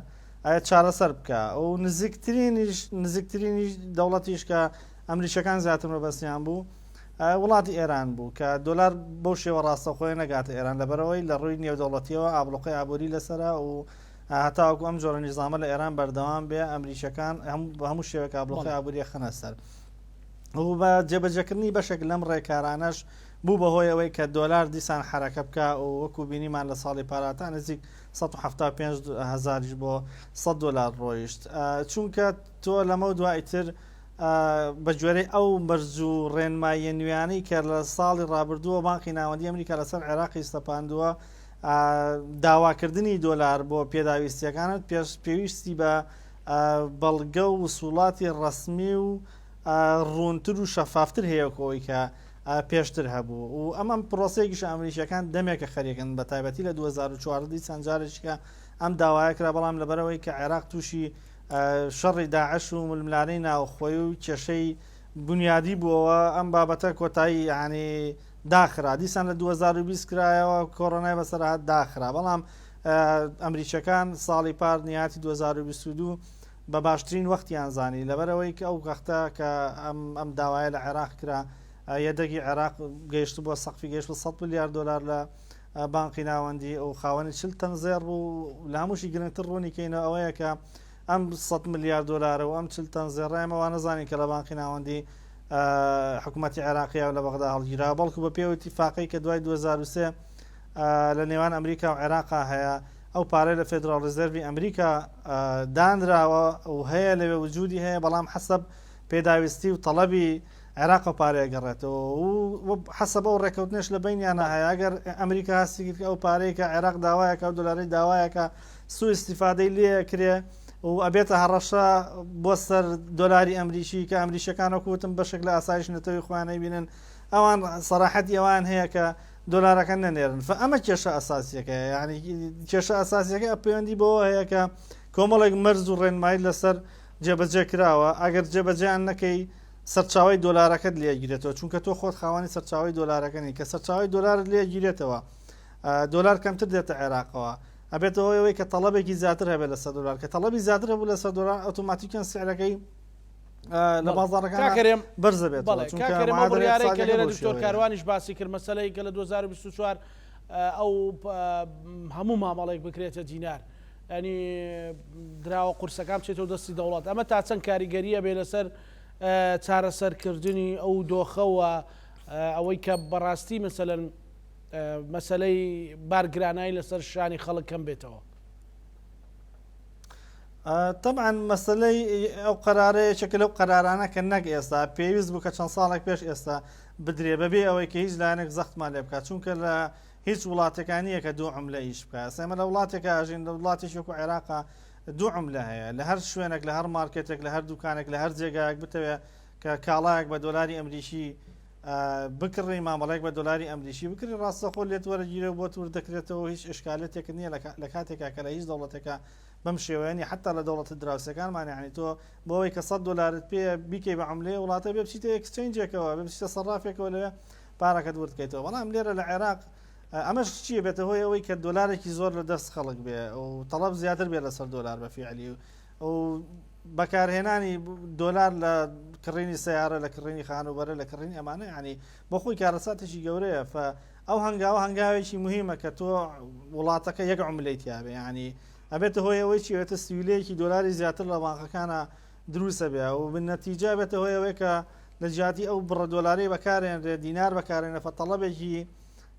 ئایا چارەسەر بکە و نزیکترینیش نزیکترینیش دەوڵەتیش کە ئەمریکەکان زیاتر مەبەستیان بوو وڵاتی ئێران بوو کە دۆلار بەو شێوە ڕاستەوخۆیە نەگاتە ئێران لەبەرەوەی لە ڕووی نێودەوڵەتیەوە ئابڵوقەی ئابووری لەسرە و هەتاوەکو ئەم جۆرە نیزامە لە ئێران بەردەوام بێ ئەمریکەکان هەموو شێوەک ئابڵوقەی ئابووری خەنە سەر و بە جێبەجێکردنی بەشێک لەم ڕێکارانەش بوو بەهۆی ئەوەی کە دۆلار دیسان حەرەکە بکا و وەکو بینیمان لە ساڵی پارا تا نزیک 175 هەزاریش بۆ 100 دۆلار ڕۆیشت چونکە تۆ لەمە دوا ئیتر بە گوێرەی ئەو مەرج و ڕێنماییە نوێیانەی کە لە ساڵی ڕابردووە بانقی ناوەندی ئەمریکا لەسەر عێراقی سەپاندووە داواکردنی دۆلار بۆ پێداویستیەکانت پێش پێویستی بە بەڵگە و وسوڵاتی ڕەسمی و ڕوونتر و شەفافتر هەیە وەکو ئەوەی کە پێشتر هەبوو و ئەم ئەم پرۆسەیەکیش ئەمریکیەکان دەمێکە خەریکن بە تایبەتی لە 2014 دیسان جارێکیکە ئەم داوایە کرا بەڵام لەبەرەوەی کە عێراق تووشی شەڕی داعش و ململانەی ناوخۆی و کێشەی بنیادی بووەوە ئەم بابەتە کۆتایی یعنی داخرا دیسان لە 2020 کرایەوە کۆرۆنای بەسەر هات داخرا بەڵام ئەمریکیەکان ساڵی پار نیهاتی 2022 بە باشترین وەختیان زانی لەبەرئەوەی کە ئەو وەختە کە ئەم ئەم داوایە لە عێراق کرا یەدەگی عێراق گەیشتبووە سەقفی گەیشت 100 ملیار دۆلار لە بانقی ناوەندی و خاوەنی 40 تەن زێڕ بوو لە هەمووشی گرنگتر ڕوونی کەینەوە ئەوەیە کە ئەم 100 ملیار دۆلارە و ئەم 40 تەن زێڕە ئێمە وا نەزانین کە لە بانقی ناوەندی حکوومەتی عێراقیە و لە بەغدا هەڵگیرا بەڵکو بە پێوە ئیتیفاقی کە دوای 2003 لە نێوان ئەمریکا و عێراقا هەیە ئەو پارەی لە Federal Reserve ی ئەمریکا دانراوە و هەیە لەوێ وجودی هەیە بەڵام حەسەب پێداویستی و تەڵەبی عێراق ئەو پارەیە گەڕێتەوە و حەسەب ئەو ڕێکەوتنێش لە بینیانە هەیە ئەگەر ئەمریکا هەستی کرد کە ئەو پارەیە کە عێراق داوایەکە ئەو دۆلارەی داوایەکە سوء ئیستیفادەی لێ کرێ و ئەبێتە هەڕەشە بۆ سەر دۆلاری ئەمریکی کە ئەمریکیەکان وەکو وتم بەشێک لە ئاسایش نەتەوەی خۆیان ئەیبینن ئەوان سەراحەتی ئەوان هەیە کە دۆلارەکە نەنێرن فە ئەمە کێشە ئەساسیەکەیە یعنی کێشە ئەساسیەکە پەیوەندی بەوە هەیە کە کۆمەڵێک مەرز و ڕێنمایی لەسەر جێبەجێ کراوە ئەگەر جێبەجێیان نەکەی سەرچاوی دۆلارەکەت لێگیرێتەوە چونکە تۆ خۆت خاوەنی سەرچاوی دۆلارەکەنی کە سەرچاوی دۆلارت لێگیرێتەوە دۆلار کەمتر دێتە عێراقەوە ئەبێتەوە ئەوەی کە تەڵەبێکی زیاتر هەبێت لەسەر دۆلار کە تەڵەبی زیاتر هەبوو لەسەر دۆلار ئۆتۆماتیکیان سعرەکەی لە بازاڕەکان بەرز دەبێتەوە چونکە بڕیارێک کە لێرە دکتۆر کاروانیش باسی کرد مەسەلەی کە لە 2024. ئەو هەموو مامەڵێک بکرێتە دینار ینی دراوە قورسەکان بچێتەوە دەستی دەوڵەت ئەمە تا چەند کاریگەریە بێ لەسەر چارەسەرکردنی ئەو دۆخەوە ئەوەی کە بەڕاستی مەسەلەن مەسەلەی بارگرانایی لەسەر شانی خەڵک کەم بێتەوە. تەبعەن مەسەلەی ئەو قەرارە یەکێکە لەو قەرارانە کە نەک ئێستا پێویست بوو کە چەند ساڵێک پێش ئێستا بدرێ بەبێ ئەوەی کە هیچ لایەنێک زەختمان لێ بکات چونکە لە هیچ وڵاتێکا نییە کە دوو عملە ئیش بکات ئێستا ئێمە لە وڵاتێکا ئەژین لە وڵاتێکی وەکو عێراقا دوو عملە هەیە لە هەر شوێنێک لە هەر مارکێتێک لە هەر دوکانێک لە هەر جێگایەک بتەوێت کە کاڵایەک بە دۆلاری ئەمریکی بکڕی مامەڵەیەک بە دۆلاری ئەمریکی بکڕی ڕاستەخۆ لێت وەرەگیرێ و بۆت ورد دەکرێتەوە و هیچ ئیشکالێتێکت نییە لە کاتێکا کە لە هیچ دەوڵەتێکا بەم شێوەیە نییە حەتا لە دەوڵەتە دراوسێکانمان یانی تۆ بۆ ئەوەی کە 100 دۆلارت پێ بیکەی بە عملەی وڵاتە بێ بچیتە exchange ێکەوە بێ بچیتە سەڕافێکەوە لەوێ پارەکەت ورد کەیتەوە بەڵام لێرە لە عێراق ئەمەش چییە بێتە هۆی ئەوەی کە دۆلارێکی زۆر لە دەست خەڵک بێ و تەڵەب زیاتر بێ لەسەر دۆلار بە فیعلی و بەکارهێنانی دۆلار لە کڕینی سەیارە لە کڕینی خانووبەرە لە کڕینی ئەمانە یانی بۆ خۆی کارەساتێکی گەورەیە فە ئەو هەنگاوە هەنگاوێکی مهمە کە تۆ وڵاتەکە یەک عملەی تیاابێ ینی ئەبێتە هۆی ئەوەی چیوێتە سویلەیەکی دۆلاری زیاتر لە بانقەکانە دروستە بێ و بنەتیجا بێتە هۆی ئەوەی کە لە جیاتی ئەو بڕە دۆلاری بەکارێنرێ دینار بەکارێنە فە تەڵەبێکی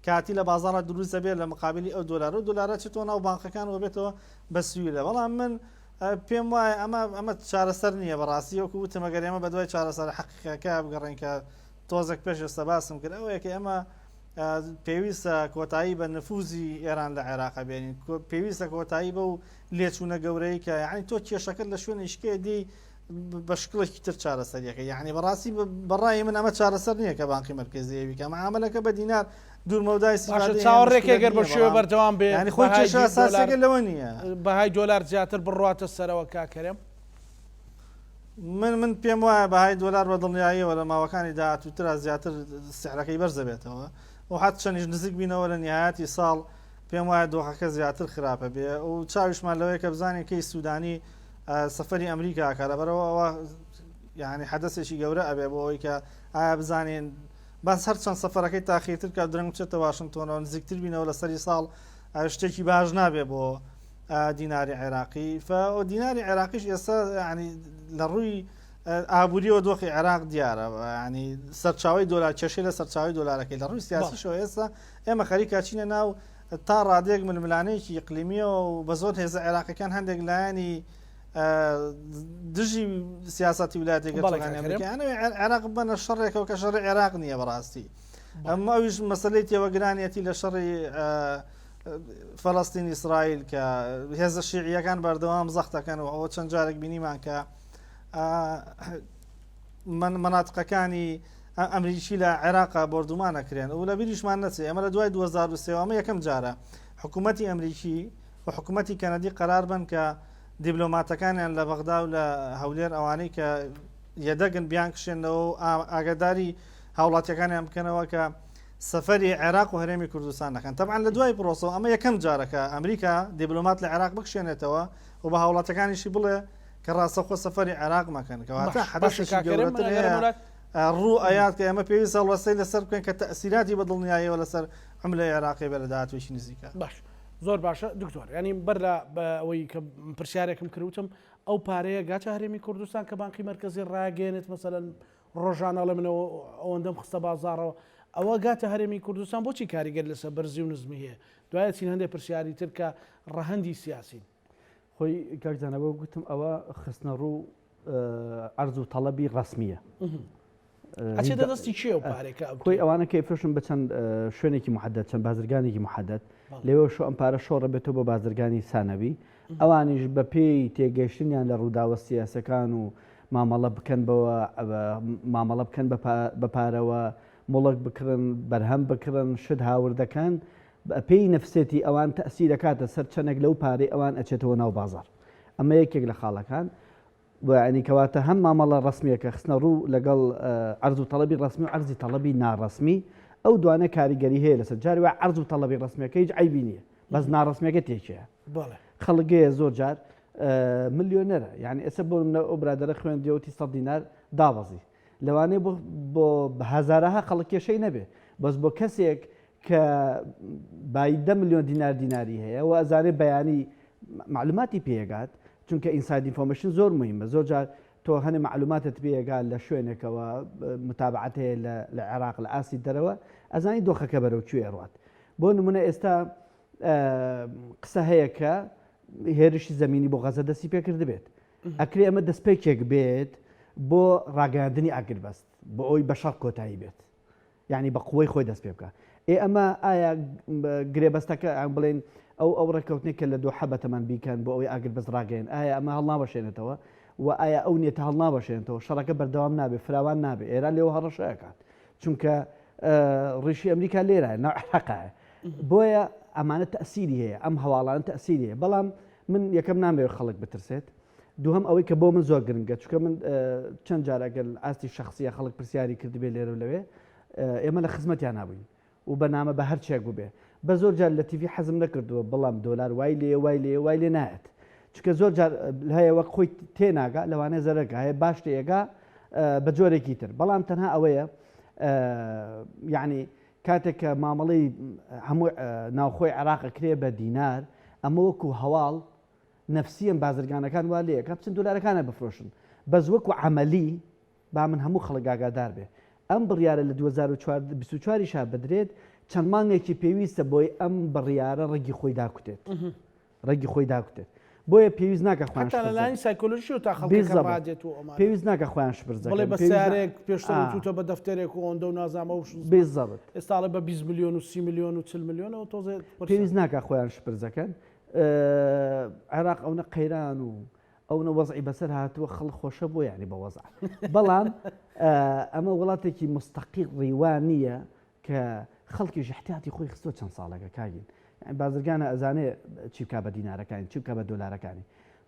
کاتی لە بازاڕە دروستە بێت لە مقابلی ئەو دۆلار و دۆلارە چێتەوە ناو بانقەکان و بێتەوە بە سویلە بەڵام من پێم وایە ئەمە ئەمە چارەسەر نییە بەڕاستی وەکو وتم ئەگەر ئێمە بەدوای چارەسەرە حەقیقەکە بگەڕێین کە تۆزێک پێش ئێستا باسم کرد ئەوەیە کە ئێمە پێویستە کۆتایی بە نفوزی ئێران لە عێراق بێنین پێویستە کۆتایی بە و لێچوونە گەورەی کە یعنی تۆ کێشەکەت لە شوێنیشکێ دی بە شکڵێکی تر چارەسەریەکە یعنی بەڕاستی بەڕای من ئەمە چارەسەر نییە کە بانقی مەرکەزیەوی کە معاملەکە بە دینار دوورمەودای باشە ئیسفادەی هەیە چاوەڕێکەی مشکلەت گەر بە نییە شێوە بەڵام بەردەوام بێ یعنی خۆی بەهای کێشە دۆلار ئەساسیەکە لەوە نییە. بەهای دۆلار زیاتر بڕواتە سەرەوە کاک کەرێم؟ من من پێم وایە بەهای دۆلار بە دڵنیاییەوە لە ماوەکانی داهاتووترا زیاتر سعرەکەی بەرز دەبێتەوە و حەت چەندیش نزیک بینەوە لە نیهایەتی ساڵ پێم وایە دۆخەکە زیاتر خراپە بێ و چاویشمان لەوەیە کە بزانین کەی سوودانی سەفەری ئەمریکا ئەکا لەبەرئەوە ئەوە یعنی حەدەسێکی گەورە ئەبێ بۆ ئەوەی کە ئایا بزانین بەس هەرچەند سەفەرەکەی تاخیرتر بکات درەنگ بچێتە واشنتۆنەوە نزیکتر بینەوە لە سەری ساڵ شتێکی باش نابێ بۆ دیناری عێراقی ف دیناری عێراقیش ئێستا ینی لە ڕووی ئابووریەوە دۆخی عێراق دیارە ینی سەرچاوی دۆلار کێشەی لە سەرچاوی دۆلارەکەی لە ڕووی سیاسیشەوە ئێستا ئێمە خەریکە چینە ناو تا ڕادێک ململانێکی ئیقلیمیەوە و بە زۆر هێزە عێراقیەکان هەندێک لایەنی دژی سیاسەتی ولایەتە یەکگرتووەکانی ئەمریکا ئەنەوێ عێراق ببەنە شەڕێکەوە کە شەڕی عێراق نییە بەڕاستی ئەم ئەویش مەسلەی تێوەگرانیەتی لە شەڕی فەلەستین ئیسرائیل کە هێزە شیعیەکان بەردەوام زەختەکەن و ئەوە چەند جارێک بینیمان کە مناتقەکانی ئەمریکی لە عێراق بۆردومانەکرێن و لە بیریشمان نەچێ ئەمە لە دوای 2023 ئەمە یەکەم جارە حکوومەتی ئەمریکی و حکوومەتی کەنەدی قەرار بن کە دیبلۆماتەکانیان لە بەغدا و لە هەولێر ئەوانەی کە یەدەگن بیانکشێنەوە و ئاگاداری هاوڵاتیەکانیان بکەنەوە کە سەفەری عێراق و هەرێمی کوردستان نەکەن تەبعەن لە دوای پرۆسەوە ئەمە یەکەم جارە کە ئەمریکا دیبلۆمات لە عێراق بکشێنێتەوە و بە هاوڵاتەکانیشی بڵێ کە ڕاستەخۆ سەفەری عێراق مەکەن کەواتە حەدەسێکی گەورەتر هەیە ڕوو ئەیات کە ئێمە پێویستە هەڵوەستەی لەسەر بکەین کە تەئسیراتی بە دڵنیاییەوە لەسەر عوملەی عێراقی بێ لە داهاتوویەکی نزیکە. باش زۆر باشە دکتۆر یانی بەر لە ئەوەی کە پرسیارێکم کرد وتم ئەو پارەیە گاتە هەرێمی کوردستان کە بانقی مەرکەزی ڕاگەێنێت مەسەلەن ڕۆژانە ئەڵێ منەوە ئەوەندەم خستە بازاڕەوە ئەوە گاتە هەرێمی کوردستان بۆچی کاریگەر لەسەر بەرزی و نزمی هەیە دوایە چین هەندێک پرسیاری تر کە ڕەهەندی سیاسین. خۆی کاک زانا وەک گوتم ئەوە خستنە ڕوو عەرز و تەڵەبی ڕەسمییە. ئەچێتە دەستی کێ ئەو پارەی کە کۆی ئەوانە کە ئەیفرۆشن بە چەند شوێنێکی محەدەد چەند بازرگانێکی محەدەد لەوێ شۆ ئەم پارە شۆڕە بێتەوە بۆ بازرگانی سانەوی ئەوانیش بە پێی تێگەیشتنیان لە ڕووداوە سیاسەکان و مامەڵە بکەن بەوە مامەڵە بکەن بە پارەوە موڵک بکڕن بەرهەم بکڕن شت هاوردەکەن بە پێی نەفسێتی ئەوان تەئسیرەکاتە سەر چەنێک لەو پارەی ئەوان ئەچێتەوە ناو بازاڕ ئەمە یەکێک لە خاڵەکان یانی کەواتە هەم مامەڵە ڕەسمیەکە خستنە ڕوو لەگەڵ عەرز و تەڵەبی ڕەسمی و عەرزی تەڵەبی ناڕەسمی ئەو دوانە کاریگەری هەیە لەسەر جاری وایە عەرز و تەڵەبی ڕەسمیەکە هیچ عەیبی نییە بەس ناڕەسمیەکە تێکیە خەڵک هەیە زۆر جار ملیۆنەرە یعنی ئێستا بۆ منە ئەو برادەرە خوێندیەوەتی 100 دینار دابەزی لەوانەیە بۆ بۆ هەزارەها خەڵک کێشەی نەبێ بەس بۆ کەسێک کە بای دە ملیۆن دینار دیناری هەیە و ئەزانێ بەیانی معلوماتی پێگات چونکە inside information زۆر مهمە زۆر جار تۆ هەنێ معلوماتت پێگات لە شوێنێکەوە متابعەت هەیە لە عێراق لە ئاستی دەرەوە ئەزانی دۆخەکە بەرەو کوێ ڕات بۆ نمونە ئێستا قسە هەیە کە هێرشی زەمینی بۆ غەزە دەستی پێکردبێت ئەکرێ ئەمە دەستپێکێک بێت بۆ ڕاگەیاندنی ئاگربەست بۆ ئەوی بە شەڕ کۆتایی بێت یعنی بە قوەی خۆی دەست پێ بکە ئێ ئەمە ئایا گرێبەستەکە ئەم بڵێن ئەو ئەو ڕێککەوتنێک کە لە دۆحە بەتەمان بیکەن بۆ ئەوەی ئاگربەست ڕاگەیەن ئایا ئەمە هەڵناوەشێنێتەوە و ئایا ئەو نێتە هەڵناوەشێنێتەوە شەڕەکە بەردەوام نابێ فراوان نابێ ئێران لێوە هەڕەشەکات چونکە ڕیشی ئەمریکا لێرە ناو عێراقایە بۆیە ئەمانە تەسیری هەیە ئەم هەواڵانە تەسیری هەیە بەڵام من یەکەم نامەوێت خەڵک بترسێت دووهەم ئەوەی کە بۆ من زۆر گرنگە چونکە من چەند جار ئەگەر ئاستی شخصیە خەڵک پرسیاری کردبێ لێرە و لەوێ ئێمە لە خزمەتیان نابووین و بەنامە بە هەرچێک بووبێ بە زۆر جار لە تیڤی حەزم نەکردووە بەڵام دۆلار وای لێ وای لێ وای لێ نایەت چونکە زۆر جار هەیە وەک خۆی تێناگا لەوانەیە زەرەرکە هەیە باش تێگا بە جۆرێکی تر بەڵام تەنها ئەوەیە یعنی کاتێک کە مامەڵەی هەموو ناوخۆی عێراق ئەکرێ بە دینار ئەمە وەکو هەواڵ نەفسیەن بازرگانەکان وا لێ ئەکا بچن دۆلارەکانە بفرۆشن بەس وەکو عەمەلی با من هەموو خەڵک ئاگادار بێ ئەم بڕیارە لە 2024 یشا بدرێت چەند مانگێکی پێویستە بۆی ئەم بڕیارە ڕەگی خۆی داکوتێت. ڕەگی خۆی داکوتێت بۆیە پێویست ناکە خۆیان حتا لە شپرزە لایەنی سایکۆلۆژیەوە تا خەڵکەکە بالضبط ڕادێت و ئەمانە پێویست ناکە خۆیان شپرزە بڵێ کەن بە پێویست نا سەیارەیەک پێشتر ئا وتوتە بە دەفتەرێک و ئەوەندە و نازانم ئەو بالضبط ئێستا ئەڵێ بە 20 ملیۆن و 30 ملیۆن و 40 ملیۆنەوە تۆزێ قورسە. پێویست ناکە خۆیان شپرزەکەن عێراق ئەونە قەیران و ئەونە وەزعی بەسەر هاتووە خەڵک خۆشە بۆ یعنی بە وەزع بەڵام ئەمە وڵاتێکی مستەقیڕ ڕیوا نییە کە خەڵکیش احتیاتی خۆی خستوە چەند ساڵێکە کاک یانی بازرگانە ئەزانێ چی بکا بە دینارەکانی چی بکا بە دۆلارەکانی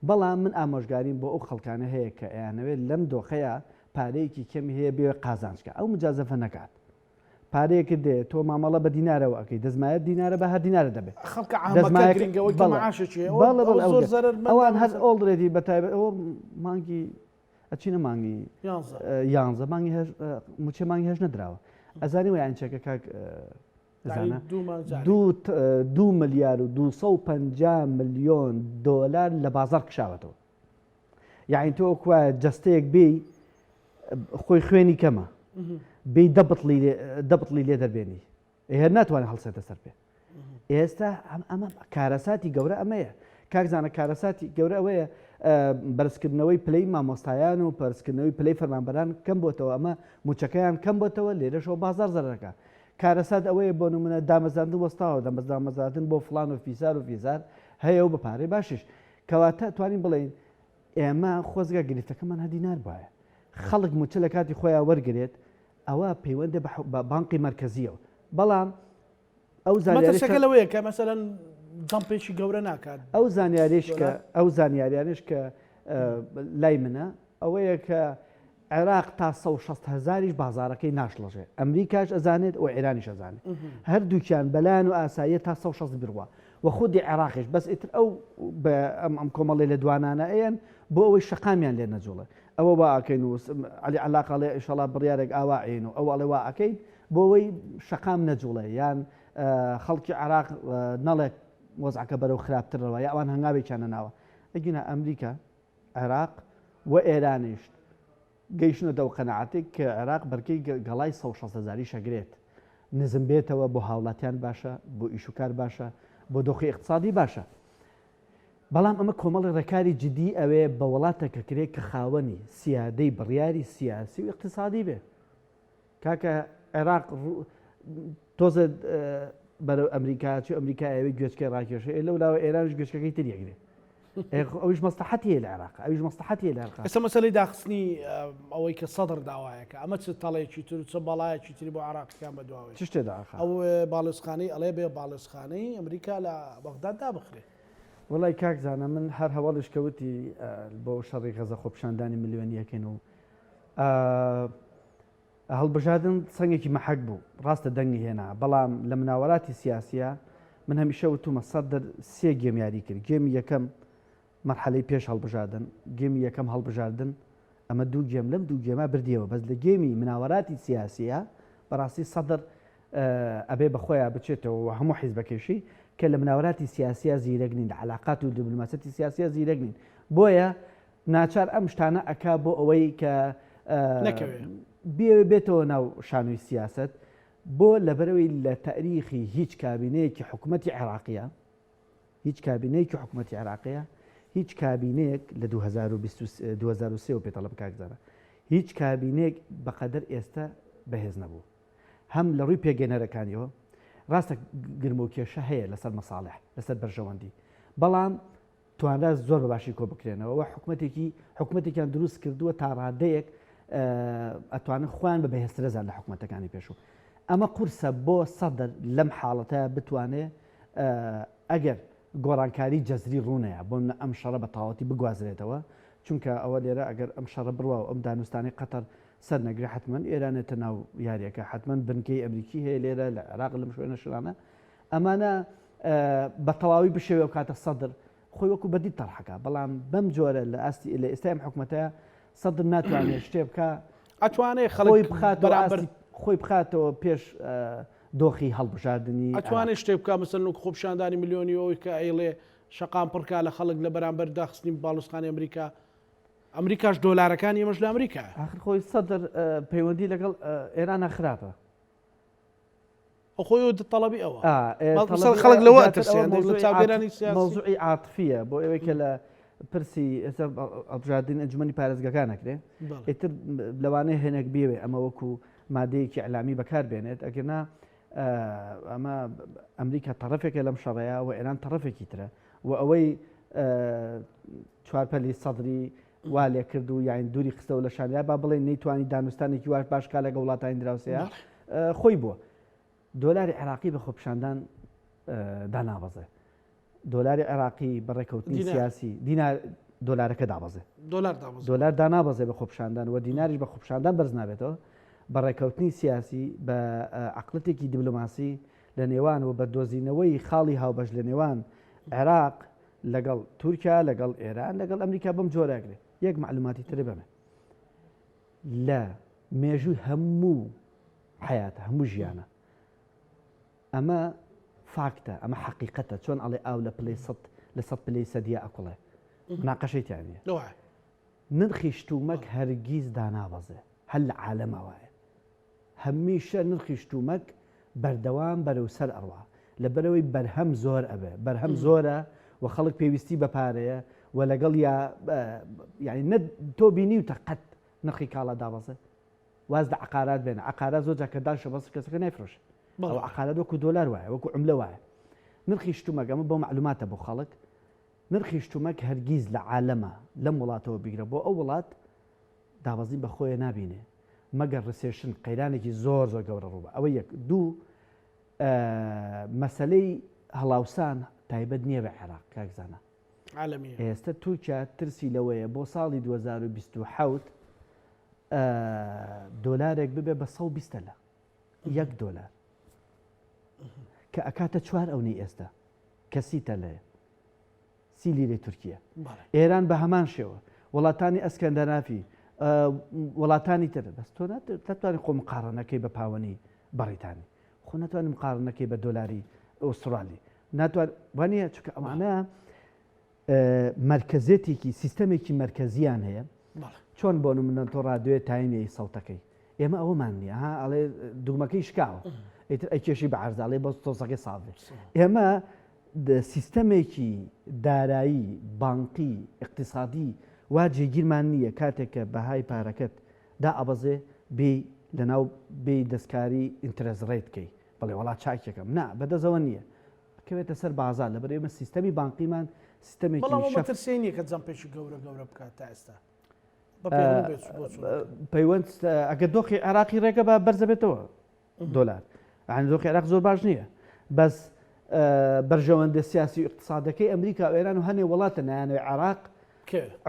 بەڵام من ئامۆژگاریم بۆ ئەو خەڵکانە هەیە کە ئەیانەوێت لەم دۆخەیە پارەیەکی کەمی هەیە بێ قازانج کە ئەو مجازەفە نەکات پارەیەکت دێ تۆ مامەڵە بە دینارەوە ئەەکەی دەستمایەت دینارە بە هەر دینارە دەبێت خەڵکە عامەکە گرنگە ئەوەی کە معاشێکی هەیە بەڵێ بەڵێ ئەو زۆر زەرەرمەندە ئەوان هەر already بە تایبەت ئەوە مانگی ئەچینە مانگی یانزە مانگی موچە مانگی هەش نەدراوە ئەزانی ویان چەکە کاک زانە دو ملیار و 250 ملیۆن دۆلار لە بازار کشاوەتەوە یعنی تۆ کوایە جستەیەک بی خۆی خوێنی کەمە بی دەبتڵی لێ دەربێنی ئێ هەر ناتوانێت هەڵسێتە سەر پێ. ئێستا ئەمە کارەساتی گەورە ئەمەیە. کاک زانا کارەساتی گەورە ئەوەیە بەرزکردنەوەی پلەی مامۆستایان و پەرزکردنەوەی پلەی فەرمانبەران کەم بۆتەوە ئەمە موچەکەیان کەم بۆتەوە لێرەشەوە بازار زەرەکە کارەسات ئەوەیە بۆ نمونە دامەزاندن وەستاوە دامەزاندن بۆ فلان و فیسار و فیزار هەیە و بە پارەی باشیش کەواتە توانین بڵێین ئێمە خۆزگە گرفتەکەمان هەدینار وایە خەڵک موچە لە کاتی خۆیان وەرگێت ئەوە پەیوەندە بە بانقی مەرکەزیەوە بەڵام ئەو زانیاریش مەترسیەکە لەوەیە کە مەسەلەن jump ێکی گەورە ناکات ئەو زانیاریش کە ئەو زانیاریانش کە لای منە ئەوەیە کە عێراق تا 160 هزاریش بازارەکەی ناشڵەژێ ئەمریکاش ئەزانێت و ئێرانیش ئەزانێت هەردووکیان بەلایەن و ئاساییە تا 160 بڕوا و خودی عێراقیش بەس ئیتر ئەو ئەم ئەم کۆمەڵی لە دوانانە ئەیەن بۆ ئەوەی شەقامیان لێ نەجوڵێ ئەوە وا ئەکەین و عەلی عەلاق ئەڵێ ئیشەڵا بڕیارێک ئاوا ئەین و ئەو ئەڵێ وا ئەکەین بۆ ئەوەی شەقام نەجوڵێ یان خەڵکی عێراق نەڵێ وەزعەکە بەرەو خراپتر ڕەوە یا ئەوان هەنگاوێکیان نەناوە ئەگینا ئەمریکا عێراق و ئێرانیش گەیشتنەتە ئەو قەناعەتێک کە عێراق بەرکەی گەڵای 160 هەزاری شەگرێت نزم بێتەوە بۆ هاوڵاتیان باشە بۆ ئیشوکار باشە بۆ دۆخی اقتصادی باشە بەڵام ئەمە کۆمەڵی ڕێکاری جدی ئەوێ بە وڵاتێک ئەکرێ کە خاوەنی سیادەی بڕیاری سیاسی و ئیقتیسادی بێ. کاکە عێراق تۆزە بەرەو ئەمریکا چوو ئەمریکا ئەوێ گوێچکەی ڕاکێشێ ئێ لەو لاوە ئێرانش گوێچکەکەی تر یەگرێ. ئەویش مەسلحەتی هەیە لە عێراق ئەویش مەسلحەتی هەیە لە عێراق. ئێستا مەسەلەی داخستنی ئەوەی کە سەدر داوایەکە ئەمە چ تەڵەیەکی تر و چ بەڵایەکی تری بۆ عێراقیەکان بەدواوەیە؟ چ شتێ داخا؟ ئەو باڵیۆزخانەی ئەڵێ بێ باڵیۆزخانەی ئەمریکا لە بەغداد دابخرێ. وەڵای کاک زانا من هەر هەواڵیش کە وتی بۆ شەڕی غەزە خۆپیشاندانی ملیۆنیەکەین و هەڵبژاردن سەنگێکی مەحەک بوو ڕاستە دەنگی هێنا بەڵام لە مناوەراتی سیاسیە من هەمیشە وتومە سەدر سێ game یاری کرد game ی یەکەم مەرحەلەی پێش هەڵبژاردن game ی یەکەم هەڵبژاردن ئەمە دوو game لەم دوو game ە بردیەوە بەس لە game ی مناوەراتی سیاسیە بەڕاستی سەدر. ئەبێ بە خۆیا بچێتەوە و هەموو حیزبەکەیشی کە لە مناوەراتی سیاسیا زیرەک نین، لە عەلاقات و دیبلۆماسیەتی سیاسیا زیرەک نین. بۆیە ناچار ئەم شتانە ئەکا بۆ ئەوەی کە نەکەوێ. بیەوێ بێتەوە ناو شانۆی سیاسەت. بۆ لەبەرئەوەی لە تاریخی هیچ کابینەیەکی حکومەتی عێراقیا، هیچ کابینەیەکی حکومەتی عێراقیە، هیچ کابینەیەک لە 2023 وە پێت ئەڵێم کاک زانا، هیچ کابینەیەک بەقەدەر ئێستە بەهێز نەبوو. هەم لە ڕووی پێکهێنەرەکانیەوە، ڕاستە گرمە و کێشە هەیە لەسەر مەساڵح، لەسەر بەرژەوەندی، بەڵام توانرا زۆر بە باشی کۆ بکرێنەوە و حکومەتێکی حکومەتێکیان دروست کردووە تا ڕادەیەک ئەتوانن خۆیان بە بەهێزترەزان لە حکومەتەکانی پێشوو. ئەمە قورسە بۆ سەدر لەم حاڵەتە بتوانێ ئەگەر گۆڕانکاری جەزری ڕوونەیە بۆ منە ئەم شەڕە بە تەواوەتی بگوازرێتەوە چونکە ئەوە لێرە ئەگەر ئەم شەڕە بڕوا و ئەم دانوستانەی قەتەر سەر نەگرێ حەتمەن ئێرانێتە ناو یاریەکە حەتمەن بنکەی ئەمریکی هەیە لێرە لە عێراق لەم شوێنە شرانە ئەمانە بە تەواوی بشێوێ بکاتە سەدر خۆی وەکو بەدی تەرحەکە بەڵام بەم جۆرە لە ئاستی لە ئێستای ئەم حکومەتە سەدر ناتوانێت شتێ بکە ئەتوانێ خەڵک بخاتەوە بەرامبەر خۆی بخاتەوە پێش دۆخی هەڵبژاردنی ئەتوانێ شتێ بکە مەسەلەن وەک خۆپیشاندانی ملیۆنی ئەوەی کە ئەیڵێ شەقام پڕکا لە خەڵک لە بەرامبەر داخستنی باڵوسخانەی ئەمریکا ئەمریکاش دۆلارەکانی ئێمەش لە ئەمریکایە. ئاخر خۆی سەدر پەیوەندی لەگەڵ ئێرانە خراپە. خۆی و تەڵەبی ئەوە خەڵک لەوە ئەترسێن لە چاودێرانی سیاسی مەوزوعی عاتفیە بۆ ئەوەی کە لە پرسی ئێستا هەڵبژاردنی ئەنجومەنی پارێزگەکان ئەکرێ ئیتر لەوانەیە هێنێک بێوێ ئەمە وەکو مادەیەکی ئەلامی بەکار بێنێت ئەگەرنا ئەمە ئەمریکا تەڕەفێکە لەم شەڕەیە و ئێران تەڕەفێکی ترە و ئەوەی چوارپەلی سەدری وا لێ کرد و یاین دووری خستەوە لە شانیا با بڵێن نەیتوانی دانوستانێکی واش باش کا لەگە وڵاتانی دراوسێیە خۆی بووە دۆلاری عێراقی بە خۆپیشاندان دانابەزێ دۆلاری عێراقی بە ڕێکەوتنی سیاسی دینار دۆلارەکە دابەزێ دۆلار دانابەزێ بە خۆپیشاندان و دیناریش بە خۆپیشاندان بەرز نابێتەوە بە ڕێکەوتنی سیاسی بە عقلەتێکی دیبلۆماسی لە نێوان و بە دۆزینەوەی خاڵی هاوبەش لە نێوان عێراق لەگەڵ تورکیا لەگەڵ ئێران لەگەڵ ئەمریکا بەم جۆرەگرێ یەک معلوماتی تر بەمە لە مێژووی هەموو حیاتە هەموو ژیانە ئەمە فاکتە ئەمە حەقیقەتە چۆن ئەڵێ ئاو لە پلەی سە لە سە پلەی سەدیە ئەکوڵێ مناقەشەی تیا نیە نرخی شتومەک هەرگیز دانابەزێ هەر لە عالەما وایە هەمیشە نرخی شتومەک بەردەوام بەرەو سەر ئەڕوا لەبەرەوەی بەرهەم زۆر ئەبێ بەرهەم زۆرە و خەڵک پێویستی بە پارەیە و لەگەڵ یا یعنی نە تۆ بینیوتە قەت نرخی کاڵا دابەزێ واز لە عەقارات بێنە عەقارات زۆر جار کە داشە بەس کەسەکە نایفرۆشێ ئەو عەقارات وەکو دۆلار وایە وەکو عملە وایە نرخی شتومەک ئەمە بۆ معلوماتە بۆ خەڵک نرخی شتومەک هەرگیز لە عالەمە لەم وڵاتەوە بیگرە بۆ ئەو وڵات دابەزین بە خۆیە نابینێ مەگەر recession قەیرانێکی زۆر زۆر گەورە ڕووبە ئەوە یەک دوو مەسلەی هەڵاوسان تایبەت نییە بە عێراق کاکزانە ئێستا تورکیا ترسی لەوەیە بۆ ساڵی 2027 دۆلارێک ببێ بە 120 لە یەک دۆلار کە ئەکاتە چوار ئەونەی ئێستا کە سی تەلەیە سی لیرەی تورکیە ئێران بە هەمان شێوە وڵاتانی ئەسکەندەنافی وڵاتانی تر بەس تۆ ناتوانانی خۆ مقاڕنەکەی بە پاوەنی بەڕیتانی خۆ ناتوانانی مقاڕنەکەی بە دۆلاری ئوسترالی ناتوان وانە چونکە ئەوانە مەرکەزێتێکی سیستەمێکی مەرکەزیان هەیە چۆن بۆ نمونە تۆ ڕادیۆیە تایمی سەوتەکەی ئێمە ئەوەمان نییە ها ئەڵێ دوگمەکەی شکاوە ئیتر ئەکێشی بە عەرزاڵێ بۆ تۆزەکەی ساف بێ ئێمە سیستەمێکی دارایی بانقی اقتصادی وا جێگیرمان نییە کاتێک کە بەهای پارەکەت دا ئەبەزێ بێی لەناو بێی دەستکاری interest rate کەی بڵێ وەڵا چاکێکم نا بەدەستەوە نییە بکەوێتە سەر بازار لەبەر ئێمە سیستەمی بانقیمان سیستەمێکی بەڵام ئەو مەترسیەی نییە کە jump ێکی گەورە گەورە بکات تا ئێستا پەیوەند ئەگەر دۆخی عێراقی ڕێگە بە بەرزەبێتەوە دۆلار یعنی دۆخی عێراق زۆر باش نییە بەس بەرژەوەندە سیاسی و اقتصادەکەی ئەمریکا و ئێران و هەنێ وڵاتە نایانەوێ عێراق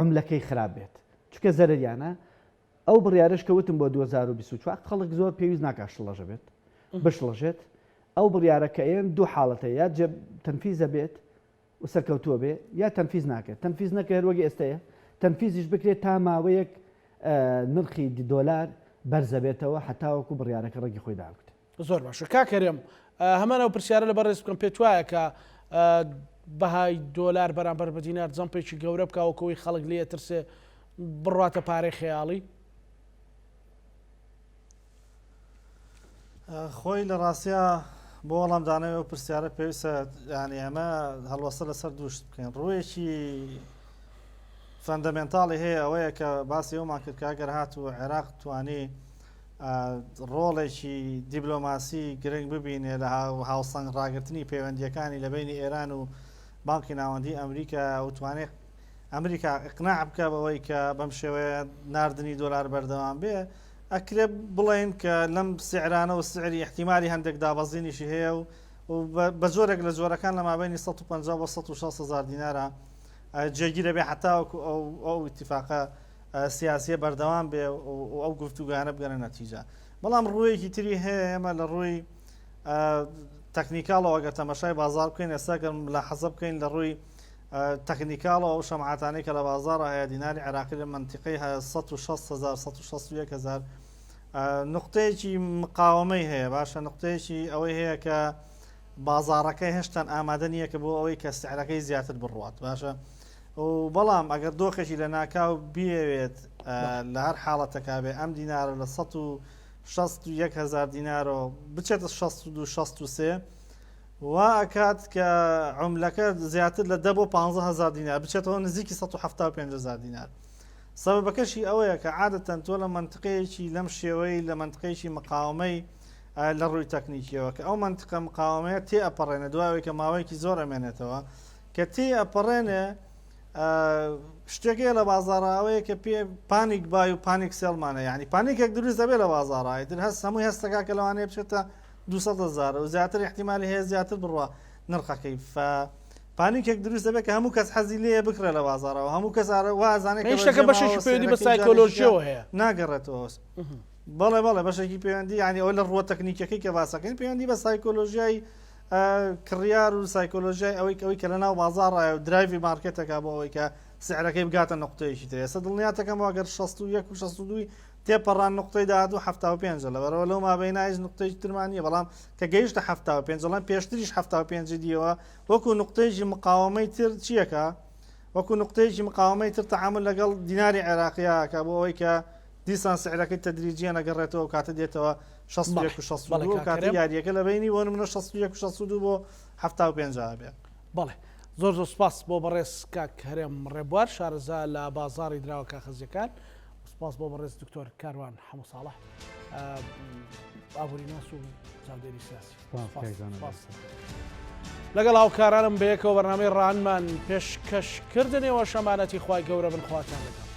عملەکەی خراپ بێت چونکە زەرەریانە ئەو بڕیارەش کە وتم بۆ 2024 خەڵک زۆر پێویست ناکات شڵەژە بێت بشڵەژێت ئەو بڕیارە کە ئێن دوو حاڵەتە یا جێ تەنفیزە بێت و سەرکەوتووە بێ یا تەنفیز ناکرێت تەنفیز نەکرێت هەر وەک ئێستەیە تەنفیزیش بکرێت تا ماوەیەک نرخی دۆلار بەرزەبێتەوە هەتاوەکو بڕیارەکە ڕەگی خۆی داکوتێت. زۆر باشە کاک هەرێم هەمان ئەو پرسیارە لە بەڕێز بکەم پێت وایە کە بەهای دۆلار بەرامبەر بە دینار jump ێکی گەورە بکە وەکەوەی خەڵک لێ ترسێ بڕاتە پارەی خەیاڵی؟ خۆی لە ڕاستە بۆ وەڵامدانەوەی ئەو پرسیارە پێویستە یعنی ئەمە هەڵوەستە لەسەر دووشت بکەین ڕوویەکی fundamental ی هەیە ئەوەیە کە باسی ئەومان کرد کە ئەگەر هات و عێراق توانی ڕۆڵێکی دیبلۆماسی گرنگ ببینێ لە هاوسەنگ ڕاگرتنی پەیوەندیەکانی لە بینی ئێران و بانکی ناوەندی ئەمریکا و توانێت ئەمریکا ئقناع بکە بەوەی کە بەم شێوەیە ناردنی دۆلار بەردەوام بێ ئەکرێ بڵێین کە لەم سعرانە و سعری احتیمالی هەندێک دابەزینیشی هەیە و بە جۆرێک لە جۆرەکان لە مابینی 150 بۆ 160 هزار دینارە جێگیرە بێ حتاوەکو ئەو ئەو اتفاقە سیاسیە بەردەوام بێ و ئەو گفتوگانە بگەنە نەتیجە بەڵام ڕوویەکی تری هەیە ئێمە لە ڕووی technical ەوە گەر تەمەشای بازار بکەین ئێستا گەر لە حەزە بکەین لە ڕووی technical ەوە ئەو شەمعاتانەی کە لە بازاڕا هەیە دیناری عێراقی لە مەنتیقەی 160 هزار 161 هزار نقطەیەکی مقاومەی هەیە باشە نقطەیەکی ئەوەی هەیە کە بازاڕەکە هێشتان ئامادە نییە کە بۆ ئەوەی کە سعرەکەی زیاتر بڕوات باشە و بەڵام ئەگەر دۆخێکی لە ناکاو بیەوێت لە هەر حاڵەتەکە بێ ئەم دینارە لە 161 هزار دینارەوە بچێتە 62 63 وا ئەکات کە عوملەکە زیاتر لە دە بۆ 15 هزار دینار بچێتەوە نزیکی 175 هزار دینار سەبەبەکەشی ئەوەیە کە عادەتەن تۆ لە مەنتقەیەکی لەم شێوەی لە مەنتقەیەکی مقاومەی لە ڕووی تەکنیکیەوە کە ئەو مەنتقە مقاومەیە تێ ئەپەڕێنێ دوای کە ماوەیەکی زۆر ئەمێنێتەوە کە تێ ئەپەڕێنێ شتێک هەیە لە بازاڕە ئەوەیە کە پێ panic buy و panic sell مانە یعنی panic ێک دروست دەبێت لە بازاڕە ئیتر هەست هەمووی هەستەکە کە لەوانەیە بچێتە 200 هەزار و زیاتر احتیمالی هەیە زیاتر بڕوا نرخەکەی ف panic ێک دروست دەبێت کە هەموو کەس حەزی لێیە بکڕێ لە بازاڕەوە هەموو کەس وازانێت کە شتەکە بەشێکی پەیوەندی بە سایکۆلۆژیەوە هەیە ناگەڕێتەوە بەڵێ بەڵێ بەشێکی پەیوەندی یعنی ئەوە لە ڕووە تەکنیکەکەی کە باسەکەین پەیوەندی بە سایکۆلۆژیای کڕیار و سایکۆلۆژیای ئەوەی ئەوەی کە لە ناو بازاڕایە و drive ی market ەکە بۆ ئەوەی کە سعرەکەی بگاتە نقطەیەکی تر ئێستا دڵنیاتەکەم ئەگەر 61 و 62 تێپەڕان نقطەی داهاتوو 75 لەبەرەوە لەو مابینە هیچ نقطەیەکی ترمان نییە بەڵام کە گەیشتە 75 بەڵام پێشتریش 75 دیەوە وەکو نقطەیەکی مقاومەی تر چیەکە وەکو نقطەیەکی مقاومەی تر تەعامل لەگەڵ دیناری عێراقیەکە بۆ ئەوەی کە دیسان سعرەکەی تەدریجیە نەگەڕێتەوە کاتە دێتەوە 61 و 62 کاتە یاریەکە لە بینی بۆ نمونە 61 و 62 بۆ 75 بێ. بەڵێ زۆر زۆر سپاس بۆ بەڕێز کاک هەرێم ڕێبوار شارەزا لە بازاڕی دراوە کاخەزیەکان سپاس بۆ بەڕێز دکتۆر کاروان حەمە ساڵح ئابووریناس و چاودێری سیاسی لەگەڵ هاوکارانم بەیەکەوە بەرنامەی ڕانمان پێشکەش کردن ئێوەش ئەمانەتی خوای گەورە بن خواتان لەگەڵ.